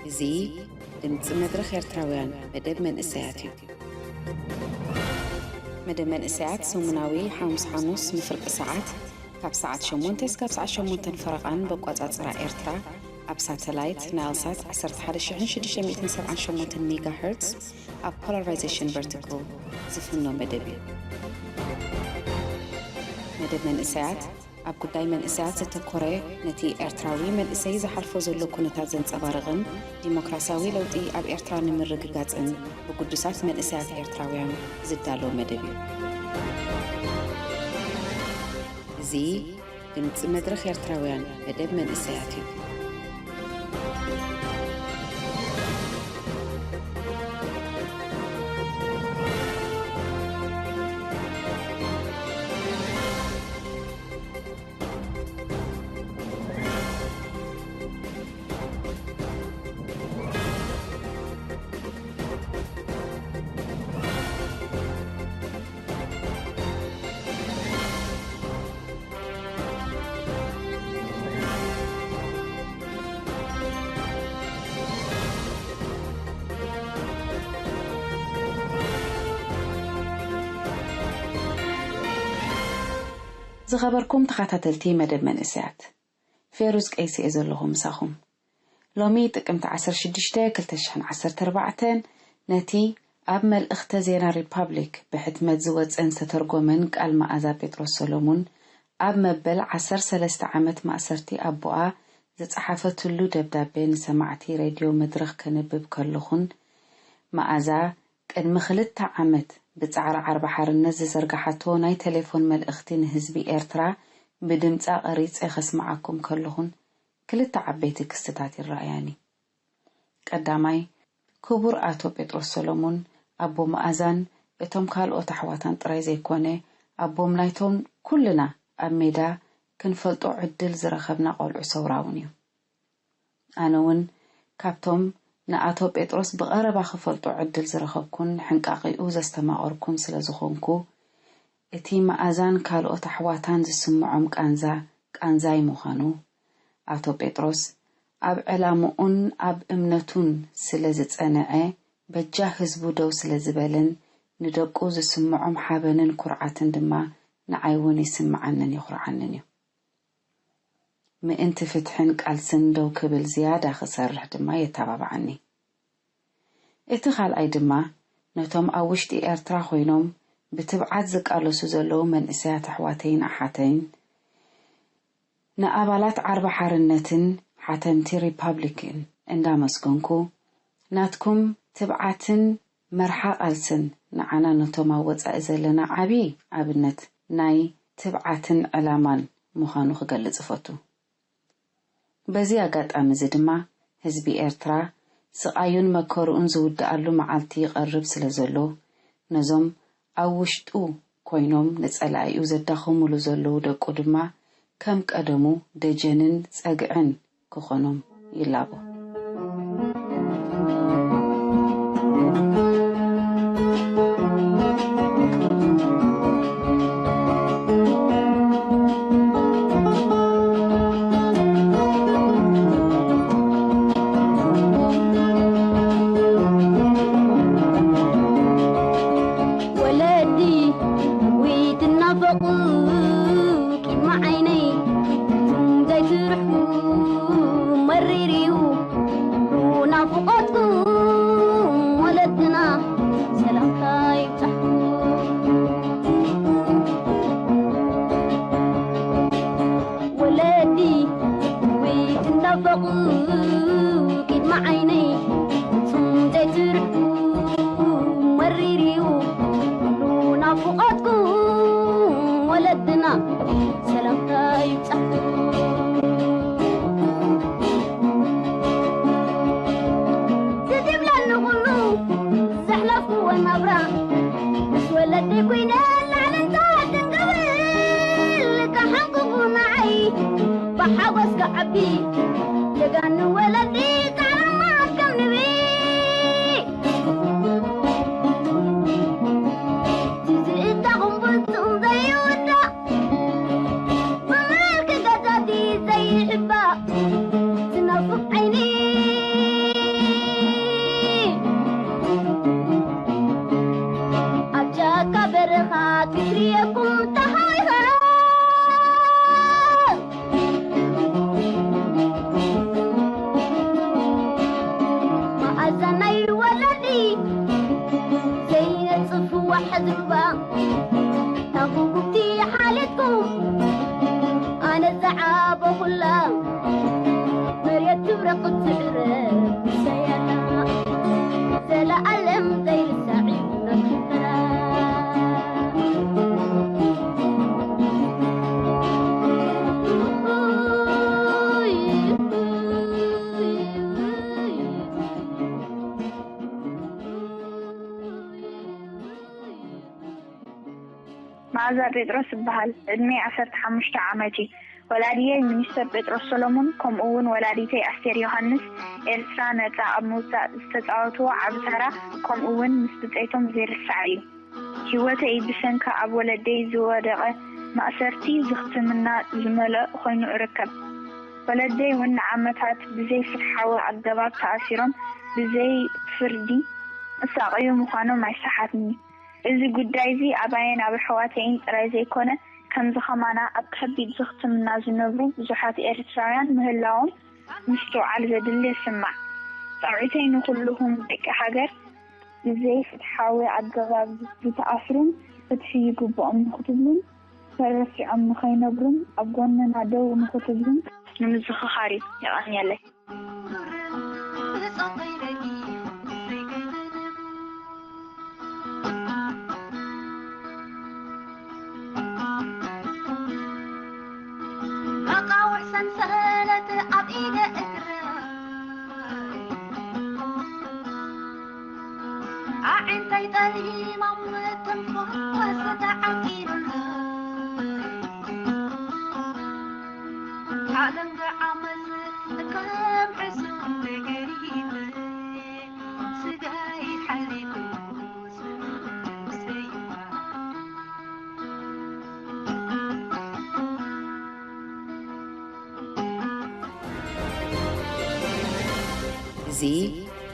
እዚ ድምፂ መድረኽ ኤርትራውያን መደብ መንእሰያት እዩ። መደብ መንእሰያት ሰሙናዊ ሓሙስ ሓሙስ ንፍርቂ ሰዓት ካብ ሰዓት ሸሞንተ እስካብ ሰዓት ሸሞንተን ፈረቓን በቋጻጽራ ኤርትራ ኣብ ሳተላይት ናይልሳት ዓሰርተ ሓደ ሽሕን ሽዱሽተ ሚእትን ሰብዓን ሸሞንተን ሜጋሄርትስ ኣብ ፖላራይዜሽን ቨርቲካል ዝፍኖ መደብ እዩ። መደብ መንእሰያት ኣብ ጉዳይ መንእሰያት ዘተኮረ፣ ነቲ ኤርትራዊ መንእሰይ ዝሓልፎ ዘሎ ኩነታት ዘንጸባርቕን ዲሞክራሲያዊ ለውጢ ኣብ ኤርትራ ንምርግጋጽን ብግዱሳት መንእሰያት ኤርትራውያን ዝዳሎ መደብ እዩ። እዚ ድምጺ መድረኽ ኤርትራውያን መደብ መንእሰያት እዩ። ዝኸበርኩም ተኸታተልቲ መደብ መንእሰያት፣ ፌሩዝ ቀይሲ እየ ዘለኹ ምሳኹም። ሎሚ ጥቅምቲ ዓሰርተ ሽዱሽተ ክልተ ሽሕን ዓሰርተ ኣርባዕተን ነቲ ኣብ መልእኽተ ዜና ሪፓብሊክ ብሕትመት ዝወጸን ዝተተርጎመን ቃል መኣዛ ጴጥሮስ ሰሎሙን ኣብ መበል ዓሰርተ ሰለስተ ዓመት ማእሰርቲ ኣቦኣ ዝጸሓፈትሉ ደብዳቤ ንሰማዕቲ ሬድዮ መድረኽ ከንብብ ከለኹን፣ መኣዛ ቅድሚ ክልተ ዓመት ብጻዕሪ ዓርቢ ሓርነት ዝዘርግሓቶ ናይ ቴሌፎን መልእኽቲ ንህዝቢ ኤርትራ ብድምጻ ቀሪጸ ከስምዓኩም ከለኹን ክልተ ዓበይቲ ክስትታት ይረኣያኒ። ቀዳማይ፣ ክቡር ኣቶ ጴጥሮስ ሰሎሙን ኣቦ መኣዛን እቶም ካልኦት ኣሕዋታን ጥራይ ዘይኮነ፣ ኣቦም ናይቶም ኩልና ኣብ ሜዳ ክንፈልጦ ዕድል ዝረኸብና ቆልዑ ሰውራ እውን እዩ። ኣነ እውን ካብቶም ንኣቶ ጴጥሮስ ብቐረባ ክፈልጦ ዕድል ዝረኸብኩን ሕንቃቒኡ ዘስተማቐርኩን ስለ ዝኾንኩ፣ እቲ መኣዛን ካልኦት ኣሕዋታን ዝስምዖም ቃንዛ ቃንዛይ ምዃኑ፣ ኣቶ ጴጥሮስ ኣብ ዕላምኡን ኣብ እምነቱን ስለ ዝጸንዐ፣ በጃ ህዝቡ ደው ስለ ዝበለን ንደቁ ዝስምዖም ሓበንን ኩርዓትን ድማ ንዓይ እውን ይስምዓንን የኹርዓንን እዩ። ምእንቲ ፍትሕን ቃልስን ደው ክብል ዝያዳ ክሰርሕ ድማ የተባብዓኒ። እቲ ካልኣይ ድማ ነቶም ኣብ ውሽጢ ኤርትራ ኮይኖም ብትብዓት ዝቃለሱ ዘለዉ መንእሰያት ኣሕዋተይን ኣሓተይን፣ ንኣባላት ዓርቢ ሓርነትን ሓተምቲ ሪፓብሊክን እንዳመስገንኩ፣ ናትኩም ትብዓትን መርሓ ቃልስን ንዓና ነቶም ኣብ ወጻኢ ዘለና ዓቢ ኣብነት ናይ ትብዓትን ዕላማን ምዃኑ ክገልጽ እፈቱ። በዚ ኣጋጣሚ እዚ ድማ ህዝቢ ኤርትራ ስቓዩን መከርኡን ዝውድኣሉ መዓልቲ ይቐርብ ስለ ዘሎ፣ ነዞም ኣብ ውሽጡ ኮይኖም ንጸላኢኡ ዘዳኽሙሉ ዘለዉ ደቁ ድማ ከም ቀደሙ ደጀንን ጸግዕን ክኾኖም ይላቦ። ወለዲ ወይ ትናፈቑ ቅድሚ ዓይነይ እቶም ዘይትርሕቁ መሪር እዩ ናፍቖትኩም ወለድና ሰላምታ ይብጻሕኩም። ወለዲ ወይ ትናፈቑ ቅድሚ ዓይነይ እቶም ዘይትርሕቁ መሪር እዩ ኩሉ ናፍቖትኩም ወለድና ሰላምታ ይብጻሕኩም። ትዝ ይብለኒ ኩሉ ዘሕለፍኩዎ ናብራ ምስ ወለዲ ኮይነ ላዕልን ታሕትን ክብል ክሓንቅቑ ንዓይ ብሓጎስ ክዓቢ ጀጋኑ ወለዲ ጻዕራም መዓት ከም ንቢ። ትዝእታ ቁንቡልቱም ዘይውዳእ ብመልክ ገዛቲ ዘይሕባእ ዝናፍቕ ዓይኒ ኩም ተሃይሃ መኣዛናይ ወለዲ ዘይነጽፍ ዋሕ ዝግባ ታኹኩቲ ሓሊጥኩም ኣነ ዝዓበኹላ መሬት ትብረቕ ትዕረ ሰያታ ዘለኣለም ዘይርሳዕ እዩ ነክራ መኣዛ ጴጥሮስ እበሃል። ዕድመይ ዓሰርተ ሓሙሽተ ዓመት እዩ። ወላዲየይ ሚኒስተር ጴጥሮስ ሰሎሞን ከምኡ እውን ወላዲተይ ኣስቴር ዮሃንስ ኤርትራ ነጻ ኣብ ምውጻእ ዝተጻወትዎ ዓቢ ተራ ከምኡ እውን ምስ ብጸይቶም ዘይርሳዕ እዩ። ህይወተይ ብሰንኪ ኣብ ወለደይ ዝወደቐ ማእሰርቲ ዝኽትምና ዝመልኦ ኮይኑ እርከብ። ወለደይ እውን ንዓመታት ብዘይ ፍትሓዊ ኣገባብ ተኣሲሮም ብዘይ ፍርዲ ዝሳቐዩ ምዃኖም ኣይሰሓትን'ዩ። እዚ ጉዳይ እዚ ኣባየን ኣብ ኣሕዋተይን ጥራይ ዘይኮነ፣ ከምዚ ከማና ኣብ ከቢድ ዝኽትምና ዝነብሩ ብዙሓት ኤርትራውያን ምህላዎም ምስትውዓል ዘድሊ ይስማዕ። ጻውዒተይ ንኹልኹም ደቂ ሃገር ብዘይ ፍትሓዊ ኣገባብ ዝተኣስሩን ፍትሒ ይግብኦም ንኽትብሉን ተረሲዖም ንኸይነብሩን ኣብ ጎንና ደው ንኽትብሉን ንምዝኽኻር እዩ። የቐንየለይ። ኣቃውሕ ሰንሰለት ኣብ ኢደ እግረ ኣዒንተይ ጠሊሞም ትንፋስ ተዓቂሩለይ ኣለንጋ ዓመት ከም ሕሱም ተገሪፈ ስጋይ ሓሊፉ ስብሰይዋ እዚ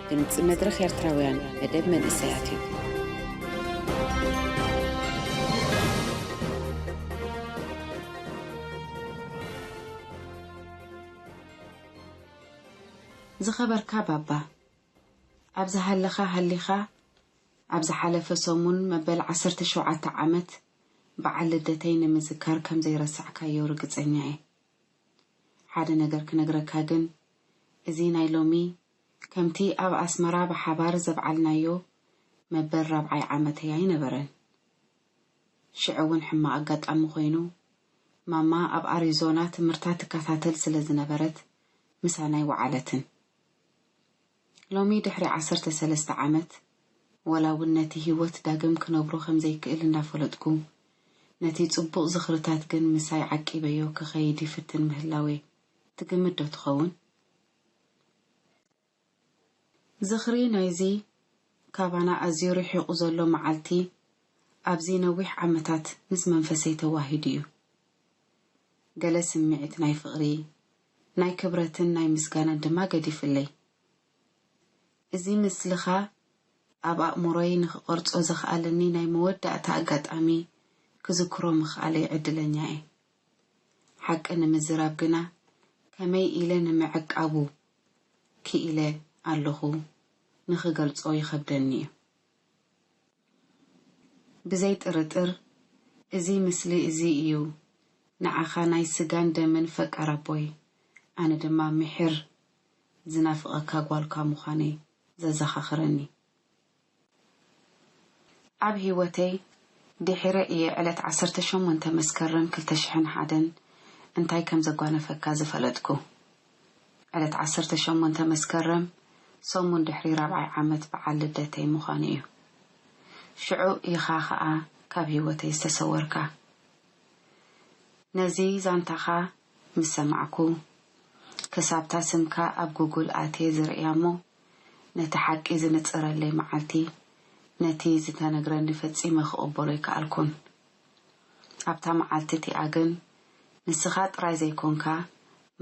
ድምጺ መድረኽ ኤርትራውያን መደብ መንእሰያት እዩ። ዝኸበርካ ባባ፣ ኣብ ዝሃለኻ ሃሊኻ፣ ኣብ ዝሓለፈ ሰሙን መበል ዓሰርተ ሸውዓተ ዓመት በዓል ልደተይ ንምዝካር ከም ዘይረሳዕካዮ ርግጸኛ እየ። ሓደ ነገር ክነግረካ ግን፣ እዚ ናይ ሎሚ ከምቲ ኣብ ኣስመራ ብሓባር ዘብዓልናዮ መበል ራብዓይ ዓመተይ ኣይነበረን። ሽዑ እውን ሕማቕ ኣጋጣሚ ኮይኑ፣ ማማ ኣብ ኣሪዞና ትምህርታ ትከታተል ስለ ዝነበረት ምሳና ኣይወዓለትን። ሎሚ ድሕሪ ዓሰርተ ሰለስተ ዓመት፣ ዋላ እውን ነቲ ህይወት ዳግም ክነብሮ ከም ዘይክእል እንዳፈለጥኩ፣ ነቲ ጽቡቕ ዝኽርታት ግን ምሳይ ዓቂበዮ ክኸይድ ይፍትን ምህላወይ ትግምት ዶ ትኸውን? ዝኽሪ ናይዚ ካባና ኣዝዩ ርሒቑ ዘሎ መዓልቲ፣ ኣብዚ ነዊሕ ዓመታት ምስ መንፈሰይ ተዋሂዱ እዩ። ገለ ስምዒት ናይ ፍቕሪ፣ ናይ ክብረትን ናይ ምስጋናን ድማ ገዲፍለይ። እዚ ምስልኻ ኣብ ኣእምሮይ ንኽቐርጾ ዘኽኣለኒ ናይ መወዳእታ ኣጋጣሚ ክዝክሮ ምኽኣለይ ዕድለኛ እየ። ሓቂ ንምዝራብ ግና፣ ከመይ ኢለ ንምዕቃቡ ክኢለ ኣለኹ፣ ንኽገልጾ ይኸብደኒ እዩ። ብዘይ ጥርጥር፣ እዚ ምስሊ እዚ እዩ ንዓኻ ናይ ስጋን ደምን ፈቃር ኣቦይ፣ ኣነ ድማ ምሒር ዝናፍቐካ ጓልካ ምዃነይ ዘዘኻኽረኒ። ኣብ ህይወተይ ድሒረ እየ ዕለት ዓሰርተ ሸሞንተ መስከረም ክልተ ሽሕን ሓደን እንታይ ከም ዘጓነፈካ ዝፈለጥኩ። ዕለት ዓሰርተ ሸሞንተ መስከረም ሰሙን ድሕሪ ራብዓይ ዓመት በዓል ልደተይ ምዃኑ እዩ። ሽዑ ኢኻ ኸኣ ካብ ህይወተይ ዝተሰወርካ። ነዚ ዛንታኻ ምስ ሰማዕኩ፣ ክሳብታ ስምካ ኣብ ጉጉል ኣትየ ዝርእያ እሞ፣ ነቲ ሓቂ ዝንጽረለይ መዓልቲ፣ ነቲ ዝተነግረኒ ፈጺመ ክቕበሎ ኣይከኣልኩን። ኣብታ መዓልቲ እቲኣ ግን፣ ንስኻ ጥራይ ዘይኮንካ፣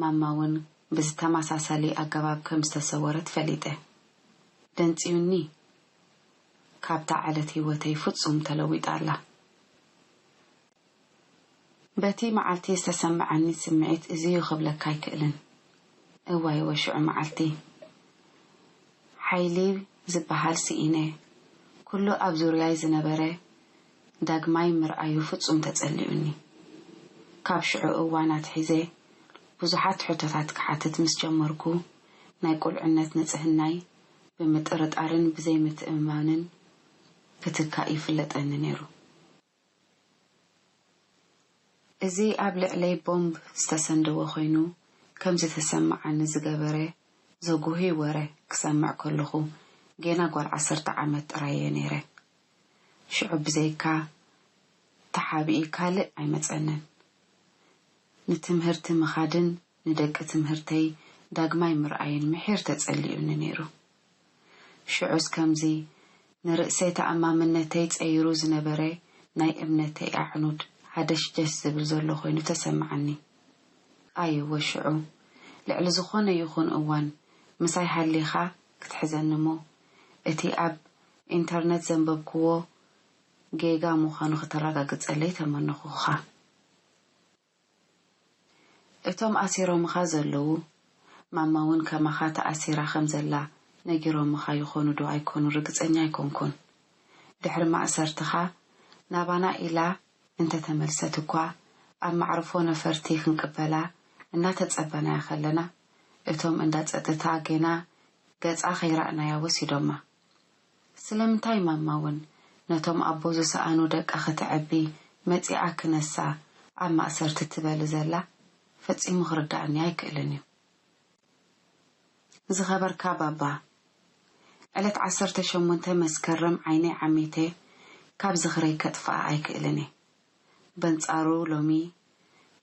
ማማ እውን ብዝተመሳሳሊ ኣገባብ ከም ዝተሰወረት ፈሊጠ። ደንጽዩኒ። ካብታ ዕለት ህይወተይ ፍጹም ተለዊጣ ኣላ። በቲ መዓልቲ ዝተሰምዓኒ ስምዒት እዚ እዩ ክብለካ ኣይክእልን። እዋይ ወሽዑ መዓልቲ። ሓይሊ ዝበሃል ስኢነ። ኩሉ ኣብ ዙርያይ ዝነበረ ዳግማይ ምርኣዩ ፍጹም ተጸሊኡኒ። ካብ ሽዑ እዋን ኣትሒዘ ብዙሓት ሕቶታት ክሓትት ምስ ጀመርኩ፣ ናይ ቁልዕነት ንጽህናይ ብምጥርጣርን ብዘይምትእምማንን ክትካእ ይፍለጠኒ ነይሩ። እዚ ኣብ ልዕለይ ቦምብ ዝተሰንደወ ኮይኑ ከም ዝተሰምዓኒ ዝገበረ ዘጉህይ ወረ ክሰምዕ ከለኹ ጌና ጓል ዓሰርተ ዓመት ጥራይ እየ ነይረ። ሽዑ ብዘይካ ተሓቢኢ ካልእ ኣይመጸንን። ንትምህርቲ ምኻድን ንደቂ ትምህርተይ ዳግማይ ምርኣይን ምሒር ተጸሊኡኒ ነይሩ። ሽዑስ ከምዚ ንርእሰ ተኣማምነተይ ጸይሩ ዝነበረ ናይ እምነተይ ኣዕኑድ ሃደሽደሽ ዝብል ዘሎ ኮይኑ ተሰምዓኒ። ኣይወ ሽዑ ልዕሊ ዝኾነ ይኹን እዋን ምሳይ ሃሊኻ ክትሕዘኒ እሞ እቲ ኣብ ኢንተርነት ዘንበብክዎ ጌጋ ምዃኑ ከተረጋግጸለይ ተመነኹኻ። እቶም ኣሲሮምኻ ዘለዉ ማማ እውን ከማኻ ተኣሲራ ከም ዘላ ነጊሮምኻ ይኾኑ ዶ ኣይኮኑ ርግጸኛ ኣይኮንኩን። ድሕሪ ማእሰርትኻ ናባና ኢላ እንተተመልሰት እኳ ኣብ ማዕርፎ ነፈርቲ ክንቅበላ እናተጸበናያ ከለና እቶም እንዳ ጸጥታ ጌና ገጻ ከይረኣናያ ወሲዶማ። ስለምንታይ ማማ እውን ነቶም ኣቦ ዝሰኣኑ ደቃ ከተዕቢ መጺኣ ክነሳ ኣብ ማእሰርቲ ትበሊ ዘላ ፈጺሙ ክርድኣኒ ኣይክእልን እዩ። ዝኸበርካ ባባ፣ ዕለት ዓሰርተ ሸሞንተ መስከረም ዓይነይ ዓሚተ ካብ ዝኽረይ ከጥፍኣ ኣይክእልን እየ። በንጻሩ ሎሚ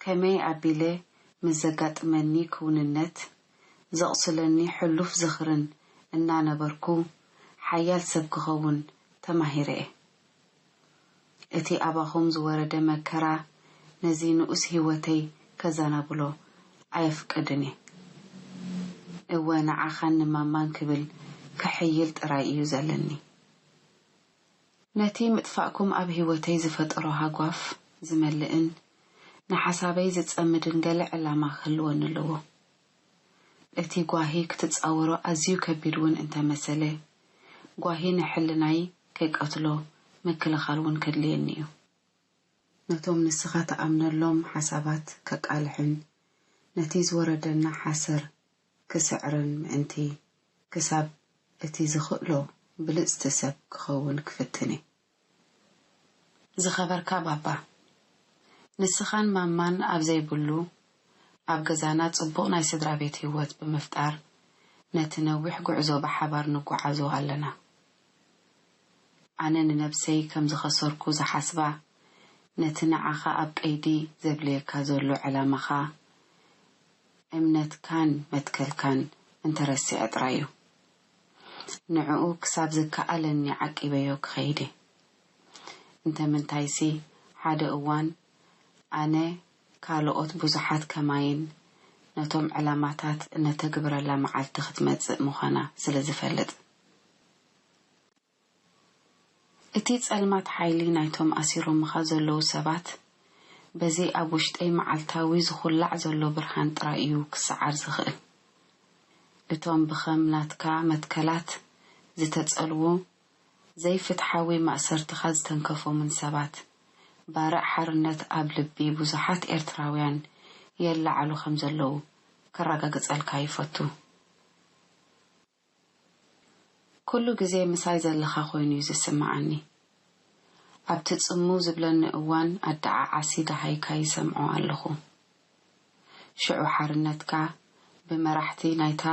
ከመይ ኣቢለ ምስ ዘጋጥመኒ ክውንነት ዘቑስለኒ ሕሉፍ ዝኽርን እናነበርኩ ሓያል ሰብ ክኸውን ተማሂረ እየ። እቲ ኣባኹም ዝወረደ መከራ ነዚ ንኡስ ህይወተይ ከዘናብሎ ኣየፍቅድን እየ። እወ ንዓኻን ንማማን ክብል ክሕይል ጥራይ እዩ ዘለኒ። ነቲ ምጥፋእኩም ኣብ ህይወተይ ዝፈጠሮ ሃጓፍ ዝመልእን ንሓሳበይ ዝጸምድን ገለ ዕላማ ክህልወኒ ኣለዎ። እቲ ጓሂ ክትጻወሮ ኣዝዩ ከቢድ እውን እንተመሰለ፣ ጓሂ ንሕልናይ ከይቀትሎ ምክልኻል እውን ከድልየኒ እዩ። ነቶም ንስኻ ትኣምነሎም ሓሳባት ከቃልሕን ነቲ ዝወረደና ሓሰር ክስዕርን ምእንቲ ክሳብ እቲ ዝኽእሎ ብልጽቲ ሰብ ክኸውን ክፍትን እየ። ዝኸበርካ ባባ፣ ንስኻን ማማን ኣብ ዘይብሉ ኣብ ገዛና ጽቡቕ ናይ ስድራ ቤት ህይወት ብምፍጣር ነቲ ነዊሕ ጉዕዞ ብሓባር ንጓዓዞ ኣለና። ኣነ ንነብሰይ ከም ዝኸሰርኩ ዝሓስባ ነቲ ንዓኻ ኣብ ቀይዲ ዘብልየካ ዘሎ ዕላማኻ እምነትካን መትከልካን እንተረሲዐ ጥራይ እዩ። ንዕኡ ክሳብ ዝከኣለኒ ዓቂበዮ ክኸይድ እየ። እንተምንታይሲ ሓደ እዋን ኣነ ካልኦት ብዙሓት ከማይን ነቶም ዕላማታት እነተግብረላ መዓልቲ ክትመጽእ ምዃና ስለ ዝፈልጥ። እቲ ጸልማት ሓይሊ ናይቶም ኣሲሮምኻ ዘለዉ ሰባት በዚ ኣብ ውሽጠይ መዓልታዊ ዝኹላዕ ዘሎ ብርሃን ጥራይ እዩ ክሰዓር ዝኽእል። እቶም ብኸም ናትካ መትከላት ዝተጸልዉ ዘይፍትሓዊ ማእሰርትኻ ዝተንከፎምን ሰባት ባርዕ ሓርነት ኣብ ልቢ ብዙሓት ኤርትራውያን የለዓሉ ከም ዘለዉ ከረጋግጸልካ ይፈቱ። ኩሉ ግዜ ምሳይ ዘለኻ ኮይኑ እዩ ዝስምዓኒ። ኣብቲ ጽምው ዝብለኒ እዋን ኣደዓዓሲ ደሃይካ ይሰምዖ ኣለኹ። ሽዑ ሓርነትካ ብመራሕቲ ናይታ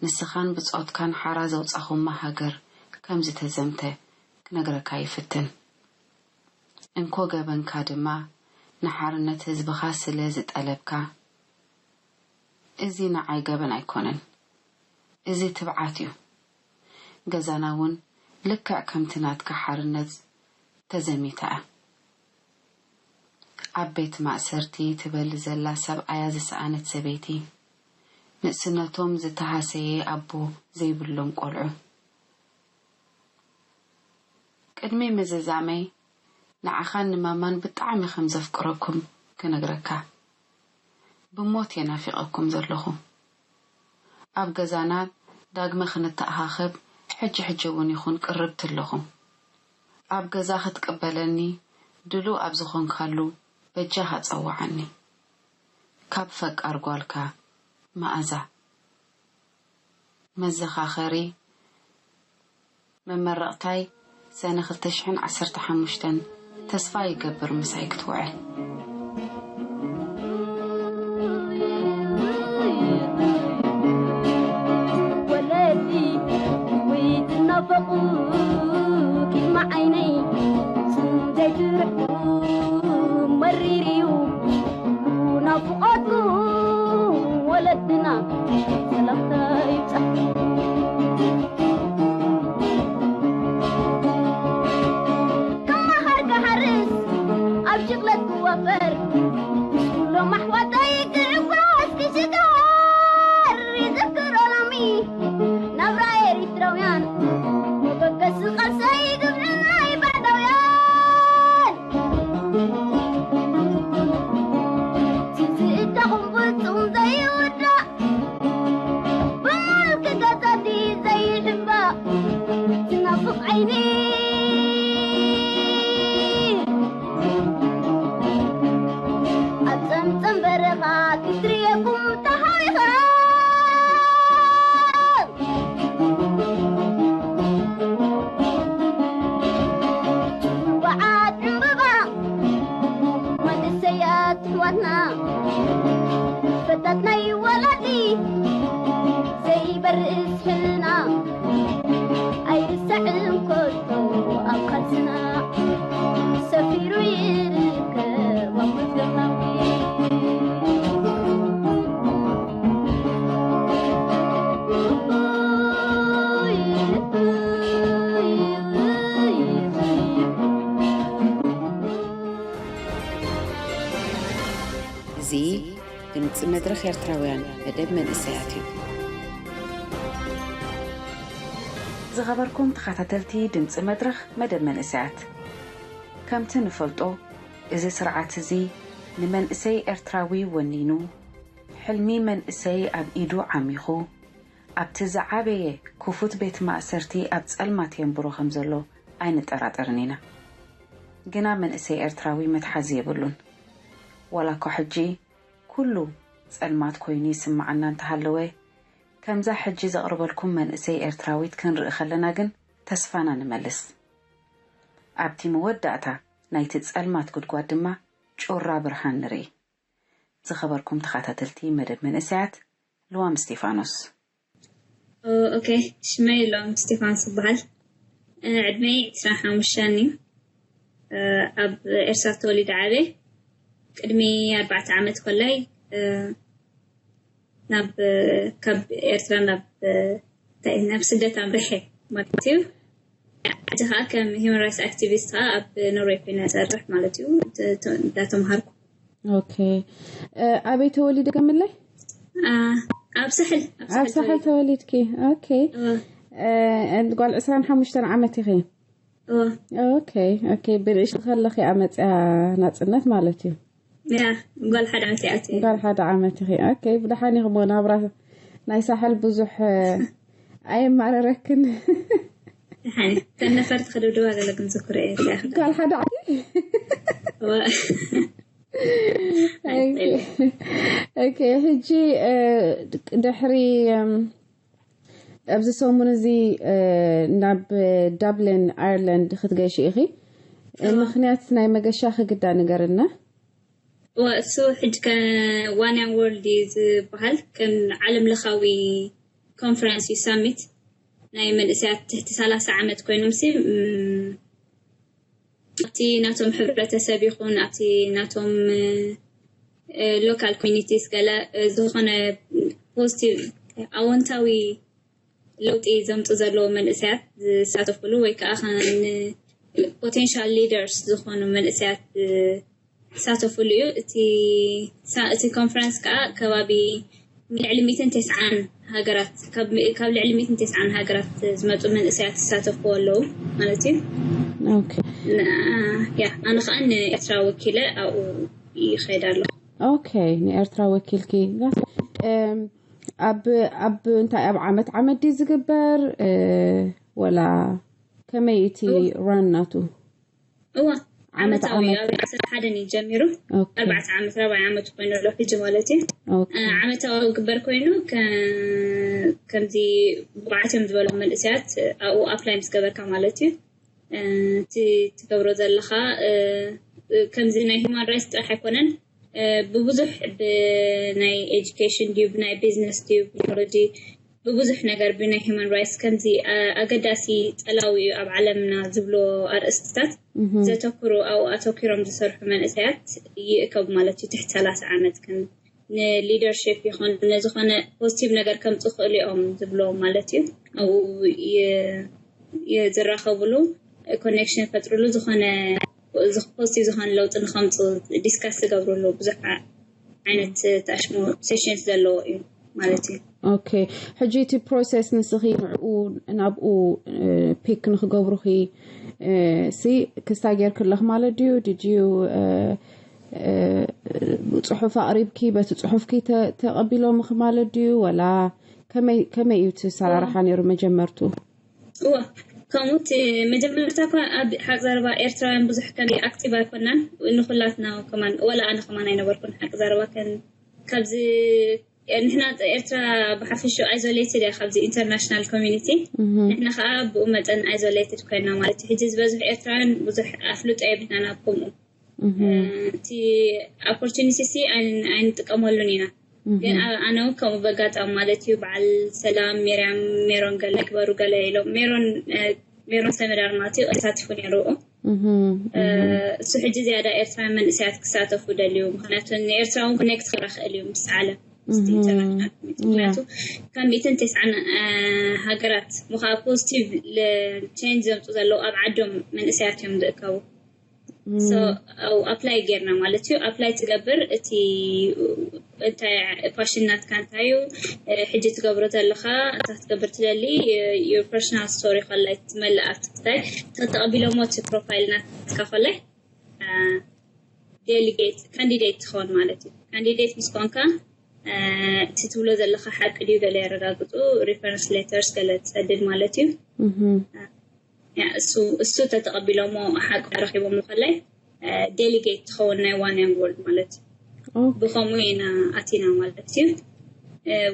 ንስኻን ብጾትካን ሓራ ዘውጻኹማ ሃገር ከም ዝተዘምተ ክነግረካ ይፍትን። እንኮ ገበንካ ድማ ንሓርነት ህዝብኻ ስለ ዝጠለብካ። እዚ ንዓይ ገበን ኣይኮነን። እዚ ትብዓት እዩ። ገዛና እውን ልክዕ ከምቲ ናትካ ሓርነት ተዘሚታ እያ። ኣብ ቤት ማእሰርቲ ትበሊ ዘላ ሰብኣያ ዝሰኣነት ሰበይቲ፣ ንእስነቶም ዝተሃሰየ ኣቦ ዘይብሎም ቆልዑ። ቅድሚ ምዝዛመይ ንዓኻን ንማማን ብጣዕሚ ከም ዘፍቅረኩም ክነግረካ። ብሞት እየ ናፊቐኩም ዘለኹ። ኣብ ገዛና ዳግመ ክንተኣኻኸብ ሕጂ ሕጂ እውን ይኹን ቅርብቲ ኣለኹ። ኣብ ገዛ ክትቅበለኒ ድሉው ኣብ ዝኾንካሉ በጃኻ ጸውዓኒ። ካብ ፈቃር ጓልካ መኣዛ። መዘኻኸሪ፣ መመረቕታይ ሰነ ክልተ ሽሕን ዓሰርተ ሓሙሽተን። ተስፋ ይገብር ምሳይ ክትውዕል። ወለዲ ወይ ትናፈቑ ቂድሚ ዓይነይ ስም ዘይትርሕቁ መሪር እዩ ናፍቖትኩም ወለድና ሰላምታ ይብጻሕኩም። ከመሃር ክሓርስ ኣብ ሽቕለት ክዋፈር ምስ ኩሎም ኣሕዋተይ ክዕወት ክሽገር ይዝክሮ ሎሚ ናብራ ኤሪትራውያን መበገሲ ቃልሰይ ግብሪ ናይ ባዕዳውያን ትዝእታኹም ፍጹም ዘይውዳእ ብምልኪ ገጻቲ ዘይሕባእ ትናፍቕ ዓይኒ ኣብ ጸምጸም በረኻ ክትርእየኩም ተሃዊኻ በዓት ዕምበባ መንእሰያት ኣሕዋትና ፈታት ናይ ወላዲ ዘይበርስ ሕልና ኣይርሳዕን ከቶ ኣብ ቃልስና ሰፊሩ ይርከብ ኣብ መዝገብና። እዚ ድምጺ መድረኽ ኤርትራውያን መደብ መንእሰያት እዩ። ዝኸበርኩም ተኸታተልቲ ድምጺ መድረኽ መደብ መንእሰያት፣ ከምቲ ንፈልጦ፣ እዚ ስርዓት እዚ ንመንእሰይ ኤርትራዊ ወኒኑ፣ ሕልሚ መንእሰይ ኣብ ኢዱ ዓሚኹ፣ ኣብቲ ዝዓበየ ክፉት ቤት ማእሰርቲ ኣብ ጸልማት የንብሮ ከም ዘሎ ኣይንጠራጠርን ኢና። ግና መንእሰይ ኤርትራዊ መትሓዚ የብሉን። ዋላ እኳ ሕጂ ኩሉ ጸልማት ኮይኑ ይስምዓና እንተሃለወ፣ ከምዛ ሕጂ ዘቕርበልኩም መንእሰይ ኤርትራዊት ክንርኢ ከለና ግን ተስፋና ንመልስ። ኣብቲ መወዳእታ ናይቲ ጸልማት ጉድጓድ ድማ ጩራ ብርሃን ንርኢ። ዝኸበርኩም ተኸታተልቲ መደብ መንእሰያት፣ ልዋም እስቴፋኖስ። ኦኬ፣ ሽመይ ሎም ስቴፋንስ ይበሃል። ዕድመይ ዕስራን ሓሙሽተን እዩ። ኣብ ኤርትራ ተወሊደ ዓብየ። ቅድሚ ኣርባዕተ ዓመት ኮላይ ናብ ካብ ኤርትራ ናብ እንታይ ናብ ስደት ኣምሪሐ ማለት እዩ። ሕጂ ከዓ ከም ሂማን ራይትስ ኣክቲቪስት ከዓ ኣብ ኖርዌይ ኮይነ እሰርሕ ማለት እዩ። እንዳተምሃርኩ። ኦኬ፣ ኣበይ ተወሊደ ገምለይ? ኣብ ሳሕል ኣብ ሳሕል ተወሊድኪ። ኦኬ፣ ጓል ዕስራን ሓሙሽተን ዓመት ኢኺ። ኦኬ፣ ኦኬ፣ ብንእሽቲ ከለኺ ኣመፅያ ናፅነት ማለት እዩ። ያ ጓል ሓደ ዓመት እያ። ጓል ሓደ ዓመት ኢኺ። ኦኬ፣ ብደሓን ኢኹ። ሞ ናብራ ናይ ሳሕል ብዙሕ ኣየማረረክን? ደሓን ተን ነፈርቲ ክድብድባ ገለ ግን ዝኩረ እየ። ጓል ሓደ ዓመት። ኦኬ፣ ሕጂ ድሕሪ ኣብዚ ሰሙን እዚ ናብ ዳብሊን ኣየርላንድ ክትገሺ ኢኺ። ምኽንያት ናይ መገሻኺ ግዳ ንገርና። እሱ ሕጂ ዋን ያንግ ወርልድ እዩ ዝበሃል፣ ከም ዓለም ለኻዊ ኮንፈረንስ እዩ፣ ሳሚት ናይ መንእሰያት ትሕቲ ሰላሳ ዓመት ኮይኖም ሲ ኣብቲ ናቶም ሕብረተሰብ ይኹን ኣብቲ ናቶም ሎካል ኮሚኒቲስ ገለ ዝኾነ ፖዚቲቭ ኣወንታዊ ለውጢ ዘምፁ ዘለዉ መንእሰያት ዝሳተፍሉ ወይ ከዓ ፖቴንሻል ሊደርስ ዝኾኑ መንእሰያት ዝሳተፍሉ እዩ። እቲ ኮንፈረንስ ከዓ ከባቢ ልዕሊ ሚእትን ተስዓን ሃገራት ካብ ልዕሊ ሚእትን ተስዓን ሃገራት ዝመፁ መንእሰያት ዝሳተፍዎ ኣለዉ ማለት እዩ። ያ ኣነ ከዓ ንኤርትራ ወኪለ ኣብኡ ይኸይድ ኣሎ። ኦኬ፣ ንኤርትራ ወኪልኪ። እም፣ ኣብ ኣብ እንታይ ኣብ ዓመት ዓመት ድዩ ዝግበር? እ፣ ወላ ከመይ እቲ ራን ናቱ? እዋ ዓመታዊ ኣብ ዓሰርተ ሓደን እዩ ጀሚሩ። ኣርባዕተ ዓመት ራብዓይ ዓመት ኮይኑ ኣሎ ሕጂ ማለት እዩ። ዓመታዊ ግበር ኮይኑ ከምዚ ብዓት እዮም ዝበሎም መንእሰያት ኣብኡ ኣፕላይ ምስ ገበርካ ማለት እዩ። እቲ ትገብሮ ዘለኻ ከምዚ ናይ ሂማን ራይትስ ጥራሕ ኣይኮነን። ብብዙሕ ብናይ ኤጁኬሽን ድዩ ብናይ ቢዝነስ ድዩ ብቴክኖሎጂ ብብዙሕ ነገር ብናይ ሂማን ራይትስ ከምዚ ኣገዳሲ ጸላዊ እዩ ኣብ ዓለምና ዝብሎ ኣርእስትታት ዘተኩሩ ኣብኡ ኣተኪሮም ዝሰርሑ መንእሰያት ይእከቡ ማለት እዩ። ትሕቲ ሰላሳ ዓመት ከም ንሊደርሽፕ ይኹን ንዝኾነ ፖዚቲቭ ነገር ከምፁ ክእሉ እዮም ዝብሎ ማለት እዩ። ኣብኡ ዝራኸብሉ ኮኔክሽን ፈጥርሉ ዝኾነ ፖዚቲቭ ዝኾነ ለውጢ ንኸምፁ ዲስካስ ዝገብርሉ ብዙሕ ዓይነት ታሽሙ ሴሽንስ ዘለዎ እዩ ማለት እዩ። ኦኬ፣ ሕጂ እቲ ፕሮሰስ ንስኺ ንዕኡ ናብኡ ፒክ ንክገብሩኺ ሲ ክስታይ ጌርክለኽ ማለት ድዩ? ድዩ ጽሑፍ ኣቕሪብኪ በቲ ጽሑፍኪ ተቐቢሎምኺ ማለት ድዩ? ወላ ከመይ እዩ እቲ ሰራርሓ ነይሩ መጀመርቱ? እዋ ከምኡ እቲ መጀመርታ እኳ ኣብ ሓቂ ዘረባ ኤርትራውያን ብዙሕ ከም ኣክቲቭ ኣይኮናን። ንኩላትና ከማን ወላ ኣነ ከማን ኣይነበርኩን ሓቂ ዘረባ ካብዚ ንሕና ኤርትራ ብሓፈሽኡ ኣይዞሌትድ እያ ካብዚ ኢንተርናሽናል ኮሚኒቲ። ንሕና ከዓ ብኡ መጠን ኣይዞሌትድ ኮይና ማለት እዩ። ሕጂ ዝበዝሑ ኤርትራውያን ብዙሕ ኣፍልጦ የብልናን ኣብ ከምኡ እቲ ኦፖርቹኒቲ ሲ ኣይንጥቀመሉን ኢና። ግን ኣነ እውን ከምኡ በጋጣሚ ማለት እዩ በዓል ሰላም ሜርያም ሜሮን ገለ ግበሩ ገለ ኢሎም ሜሮን ሜሮን ሰመዳር ማለት እዩ ተሳቲፉ ነይሩ። እሱ ሕጂ ዝያዳ ኤርትራውያን መንእሰያት ክሳተፉ ደልዩ። ምክንያቱ ንኤርትራ እውን ኮኔክት ክረክእል እዩ ምስ ዓለም ምስ ኢንተርናሽናል ኮሚኒቲ። ምክንያቱ ካብ ሚእትን ተስዓን ሃገራት ምካ ፖዚቲቭ ቼንጅ ዘምፁ ዘለዉ ኣብ ዓዶም መንእሰያት እዮም ዝእከቡ። ኣፕላይ ጌርና ማለት እዩ። ኣፕላይ ትገብር እቲ እንታይ ፓሽን ናትካ እንታይ እዩ ሕጂ ትገብሮ ዘለካ እንታይ ክትገብር ትደሊ ዩር ፐርሶናል ስቶሪ ከላይ ትመልእ ኣብቲ ክታይ ተተቐቢሎሞ እቲ ፕሮፋይል ናትካ ከላይ ዴሊጌት ካንዲዴት ትኸውን ማለት እዩ። ካንዲዴት ምስ ኮንካ እቲ ትብሎ ዘለካ ሓቂ ድዩ ገለ የረጋግፁ ሪፈረንስ ሌተርስ ገለ ትሰድድ ማለት እዩ። እሱ ተተቐቢሎሞ ሓቂ ረኪቦሞ ከላይ ዴሊጌት ትኸውን ናይ ዋን ያንግ ወርልድ ማለት እዩ። ብከምኡ ኢና ኣቲና ማለት እዩ።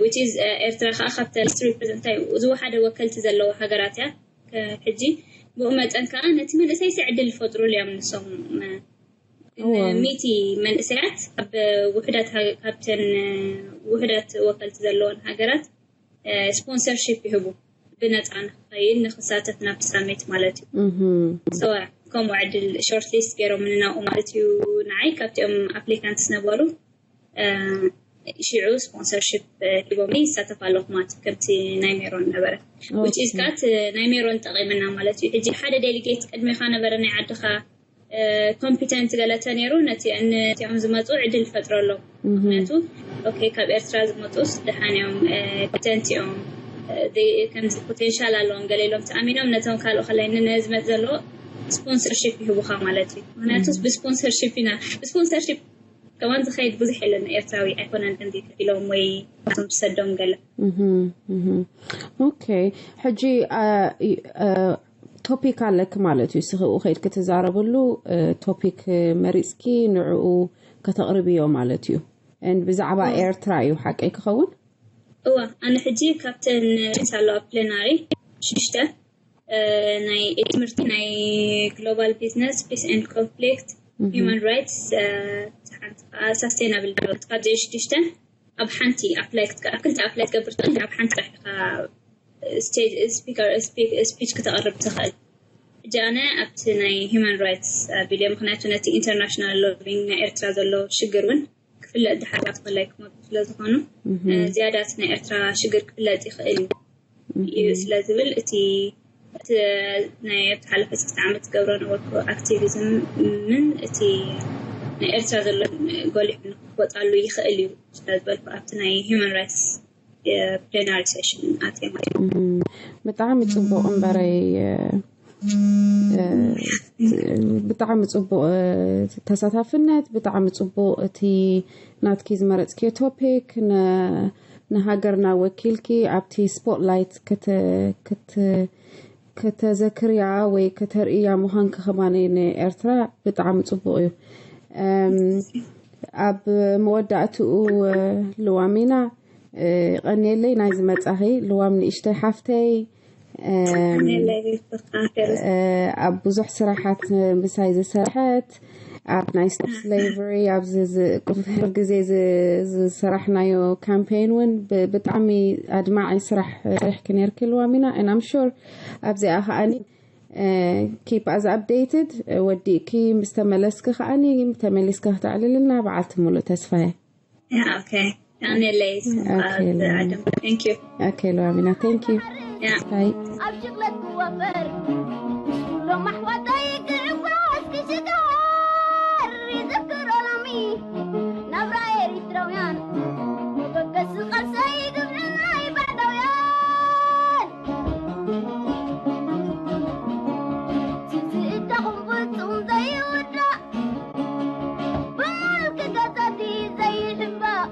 ዊች ኢዝ ኤርትራ ከዓ ካብተን ሪፕሬዘንት ዝወሓደ ወከልቲ ዘለዎ ሃገራት እያ። ሕጂ ብኡ መጠን ከዓ ነቲ መንእሰይ ዕድል ይፈጥሩሉ እዮም ንሶም ሚቲ መንእሰያት ኣብ ውሕዳት ካብተን ውሕዳት ወከልቲ ዘለዎን ሃገራት ስፖንሰርሺፕ ይህቡ ብነፃ ንክኸይድ ንክሳተፍ ናብቲ ሳሚት ማለት እዩ። ከምኡ ዕድል ሾርት ሊስት ገይሮም ንናብኡ ማለት እዩ። ንዓይ ካብቲኦም ኣፕሊካንትስ ነበሩ። ሽዑ ስፖንሰርሺፕ ሂቦም ይሳተፍ ኣለኹ ማለት ከምቲ ናይ ሜሮን ነበረ። ዊች ኢዝ ካት ናይ ሜሮን ጠቂምና ማለት እዩ። ሕጂ ሓደ ዴሊጌት ቅድሜካ ነበረ ናይ ዓድካ ኮምፒተንት ገለ ተነይሩ ነቲኦም ዝመፁ ዕድል ፈጥረሎም። ምክንያቱ ኦኬ ካብ ኤርትራ ዝመፁስ ደሓን እዮም ኮምፒተንት እዮም ከምዚ ፖቴንሻል ኣለዎም ገለ ኢሎም ተኣሚኖም ነቶም ካልኦ ከላይ ንዝመፅ ዘሎ ስፖንሰርሺፕ ይህቡካ ማለት እዩ። ምክንያቱ ብስፖንሰርሺፕ ኢና ብስፖንሰርሺፕ ከማን ዝኸይድ ብዙሕ የለን ኤርትራዊ ኣይኮነን ከምዚ ኢሎም ወይ ቶም ዝሰዶም ገለ። ኦኬ ሕጂ ቶፒክ ኣለኪ ማለት እዩ። ስኽኡ ከይድ ክትዛረብሉ ቶፒክ መሪፅኪ ንዕኡ ከተቕርብዮ ማለት እዩ። ብዛዕባ ኤርትራ እዩ ሓቀይ ክኸውን? እዋ ኣነ ሕጂ ካብተን ሪስ ኣለዋ ፕሌናሪ ሽሽተ ናይ ትምህርቲ ናይ ግሎባል ቢዝነስ ፒስ ኤንድ ኮንፍሊክት ሂማን ራይትስ ሓንቲ ከዓ ሳስቴናብል ዴቨሎፕመንት ካብዚ ሽዱሽተ ኣብ ሓንቲ ኣፕላይ ክትገብር ክልተ ኣፕላይ ክትገብር ትኽእል ኣብ ሓንቲ ጥራሕ ኢኻ ስቴጅ ስፒከር ስፒች ክተቕርብ ትኽእል። ሕጂ ኣነ ኣብቲ ናይ ሂማን ራይትስ ኣቢለ ምክንያቱ ነቲ ኢንተርናሽናል ሎቢንግ ናይ ኤርትራ ዘሎ ሽግር እውን ክፍለጥ ድሓር ተፈላይ ክመጡ ስለ ዝኾኑ ዝያዳ እቲ ናይ ኤርትራ ሽግር ክፍለጥ ይኽእል እዩ ስለ ዝብል እቲ ናይ ኣብቲ ሓለፈ ስልስተ ዓመት ዝገብሮ ነበርኩ ኣክቲቪዝም ምን እቲ ናይ ኤርትራ ዘሎ ጎሊሑ ንክወፃሉ ይኽእል እዩ ስለ ዝበልኩ ኣብቲ ናይ ሂማን ራይትስ ፕሌናሪ ሴሽን ኣትየ ማለት እዩ። ብጣዕሚ ፅቡቅ እምበረይ ብጣዕሚ ፅቡቅ ተሳታፍነት፣ ብጣዕሚ ፅቡቅ እቲ ናትኪ ዝመረፅክዮ ቶፒክ። ንሃገርና ወኪልኪ ኣብቲ ስፖትላይት ከተዘክርያ ወይ ከተርእያ ምዃንኪ ከማነ ንኤርትራ ብጣዕሚ ፅቡቅ እዩ። ኣብ መወዳእትኡ ልዋሚና፣ ቀንየለይ ናይዚ መጻኺ ልዋም ንእሽተይ ሓፍተይ፣ ኣብ ብዙሕ ስራሓት ምሳይ ዝሰርሐት፣ ኣብ ናይ ስቶፕ ስሌቨሪ ኣብዚ ግዜ ዝሰራሕናዮ ካምፔን እውን ብጣዕሚ ኣድማዒ ስራሕ ሰሪሕኪ ነርኪ ልዋሚና። And I'm sure ኣብዚኣ ከዓኒ keep us updated። ወዲእኪ ምስ ተመለስኪ ከዓኒ ተመሊስኪ ክተዕልልና በዓልቲ ሙሉእ ተስፋ እየ። Okay. Thank you. Okay, Lorena. Thank you. Yeah. Bye. ኣብ ሽቕለት ክወፈር ኩሎም ኣሕዋተይ ክዕጓዝ ክሽገር ይዝክሮ ሎሚ ናብራ ኤሪትራውያን መበገሲ ቃልሰይ ግብሪ ናይ ባዕዳውያን ትዝእዳኹም ፍጹም ዘይውዳእ ብምልኪ ገዛቲ ዘይሕባእ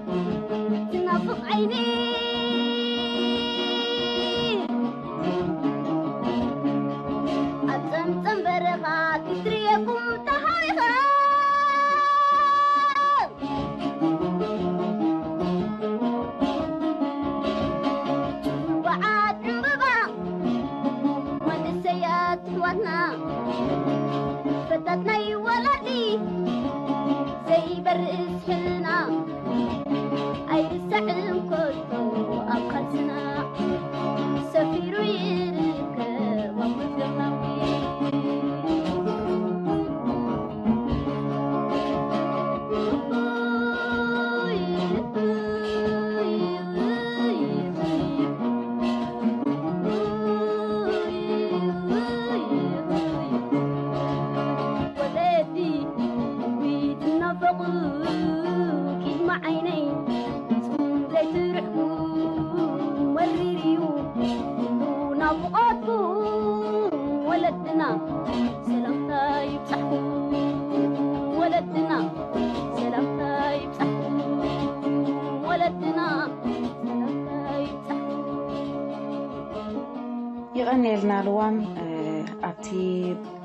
ትናፍቕ ዓይኒ ኣብ ጸምጸም በረኻ ክትርእየኩም ተሃሪኻ በዓት ዕምበባ መንእሰያት ኣሕዋትና ፈታት ናይ ወላዲ ዘይበርእ ስሕልና ኣይርሳዕን ከቶ ኣብ ካልስና ሰፊሩ ይርከብ ኣብ መዝገባዊ ይቐንየልና ልዋም። ኣብቲ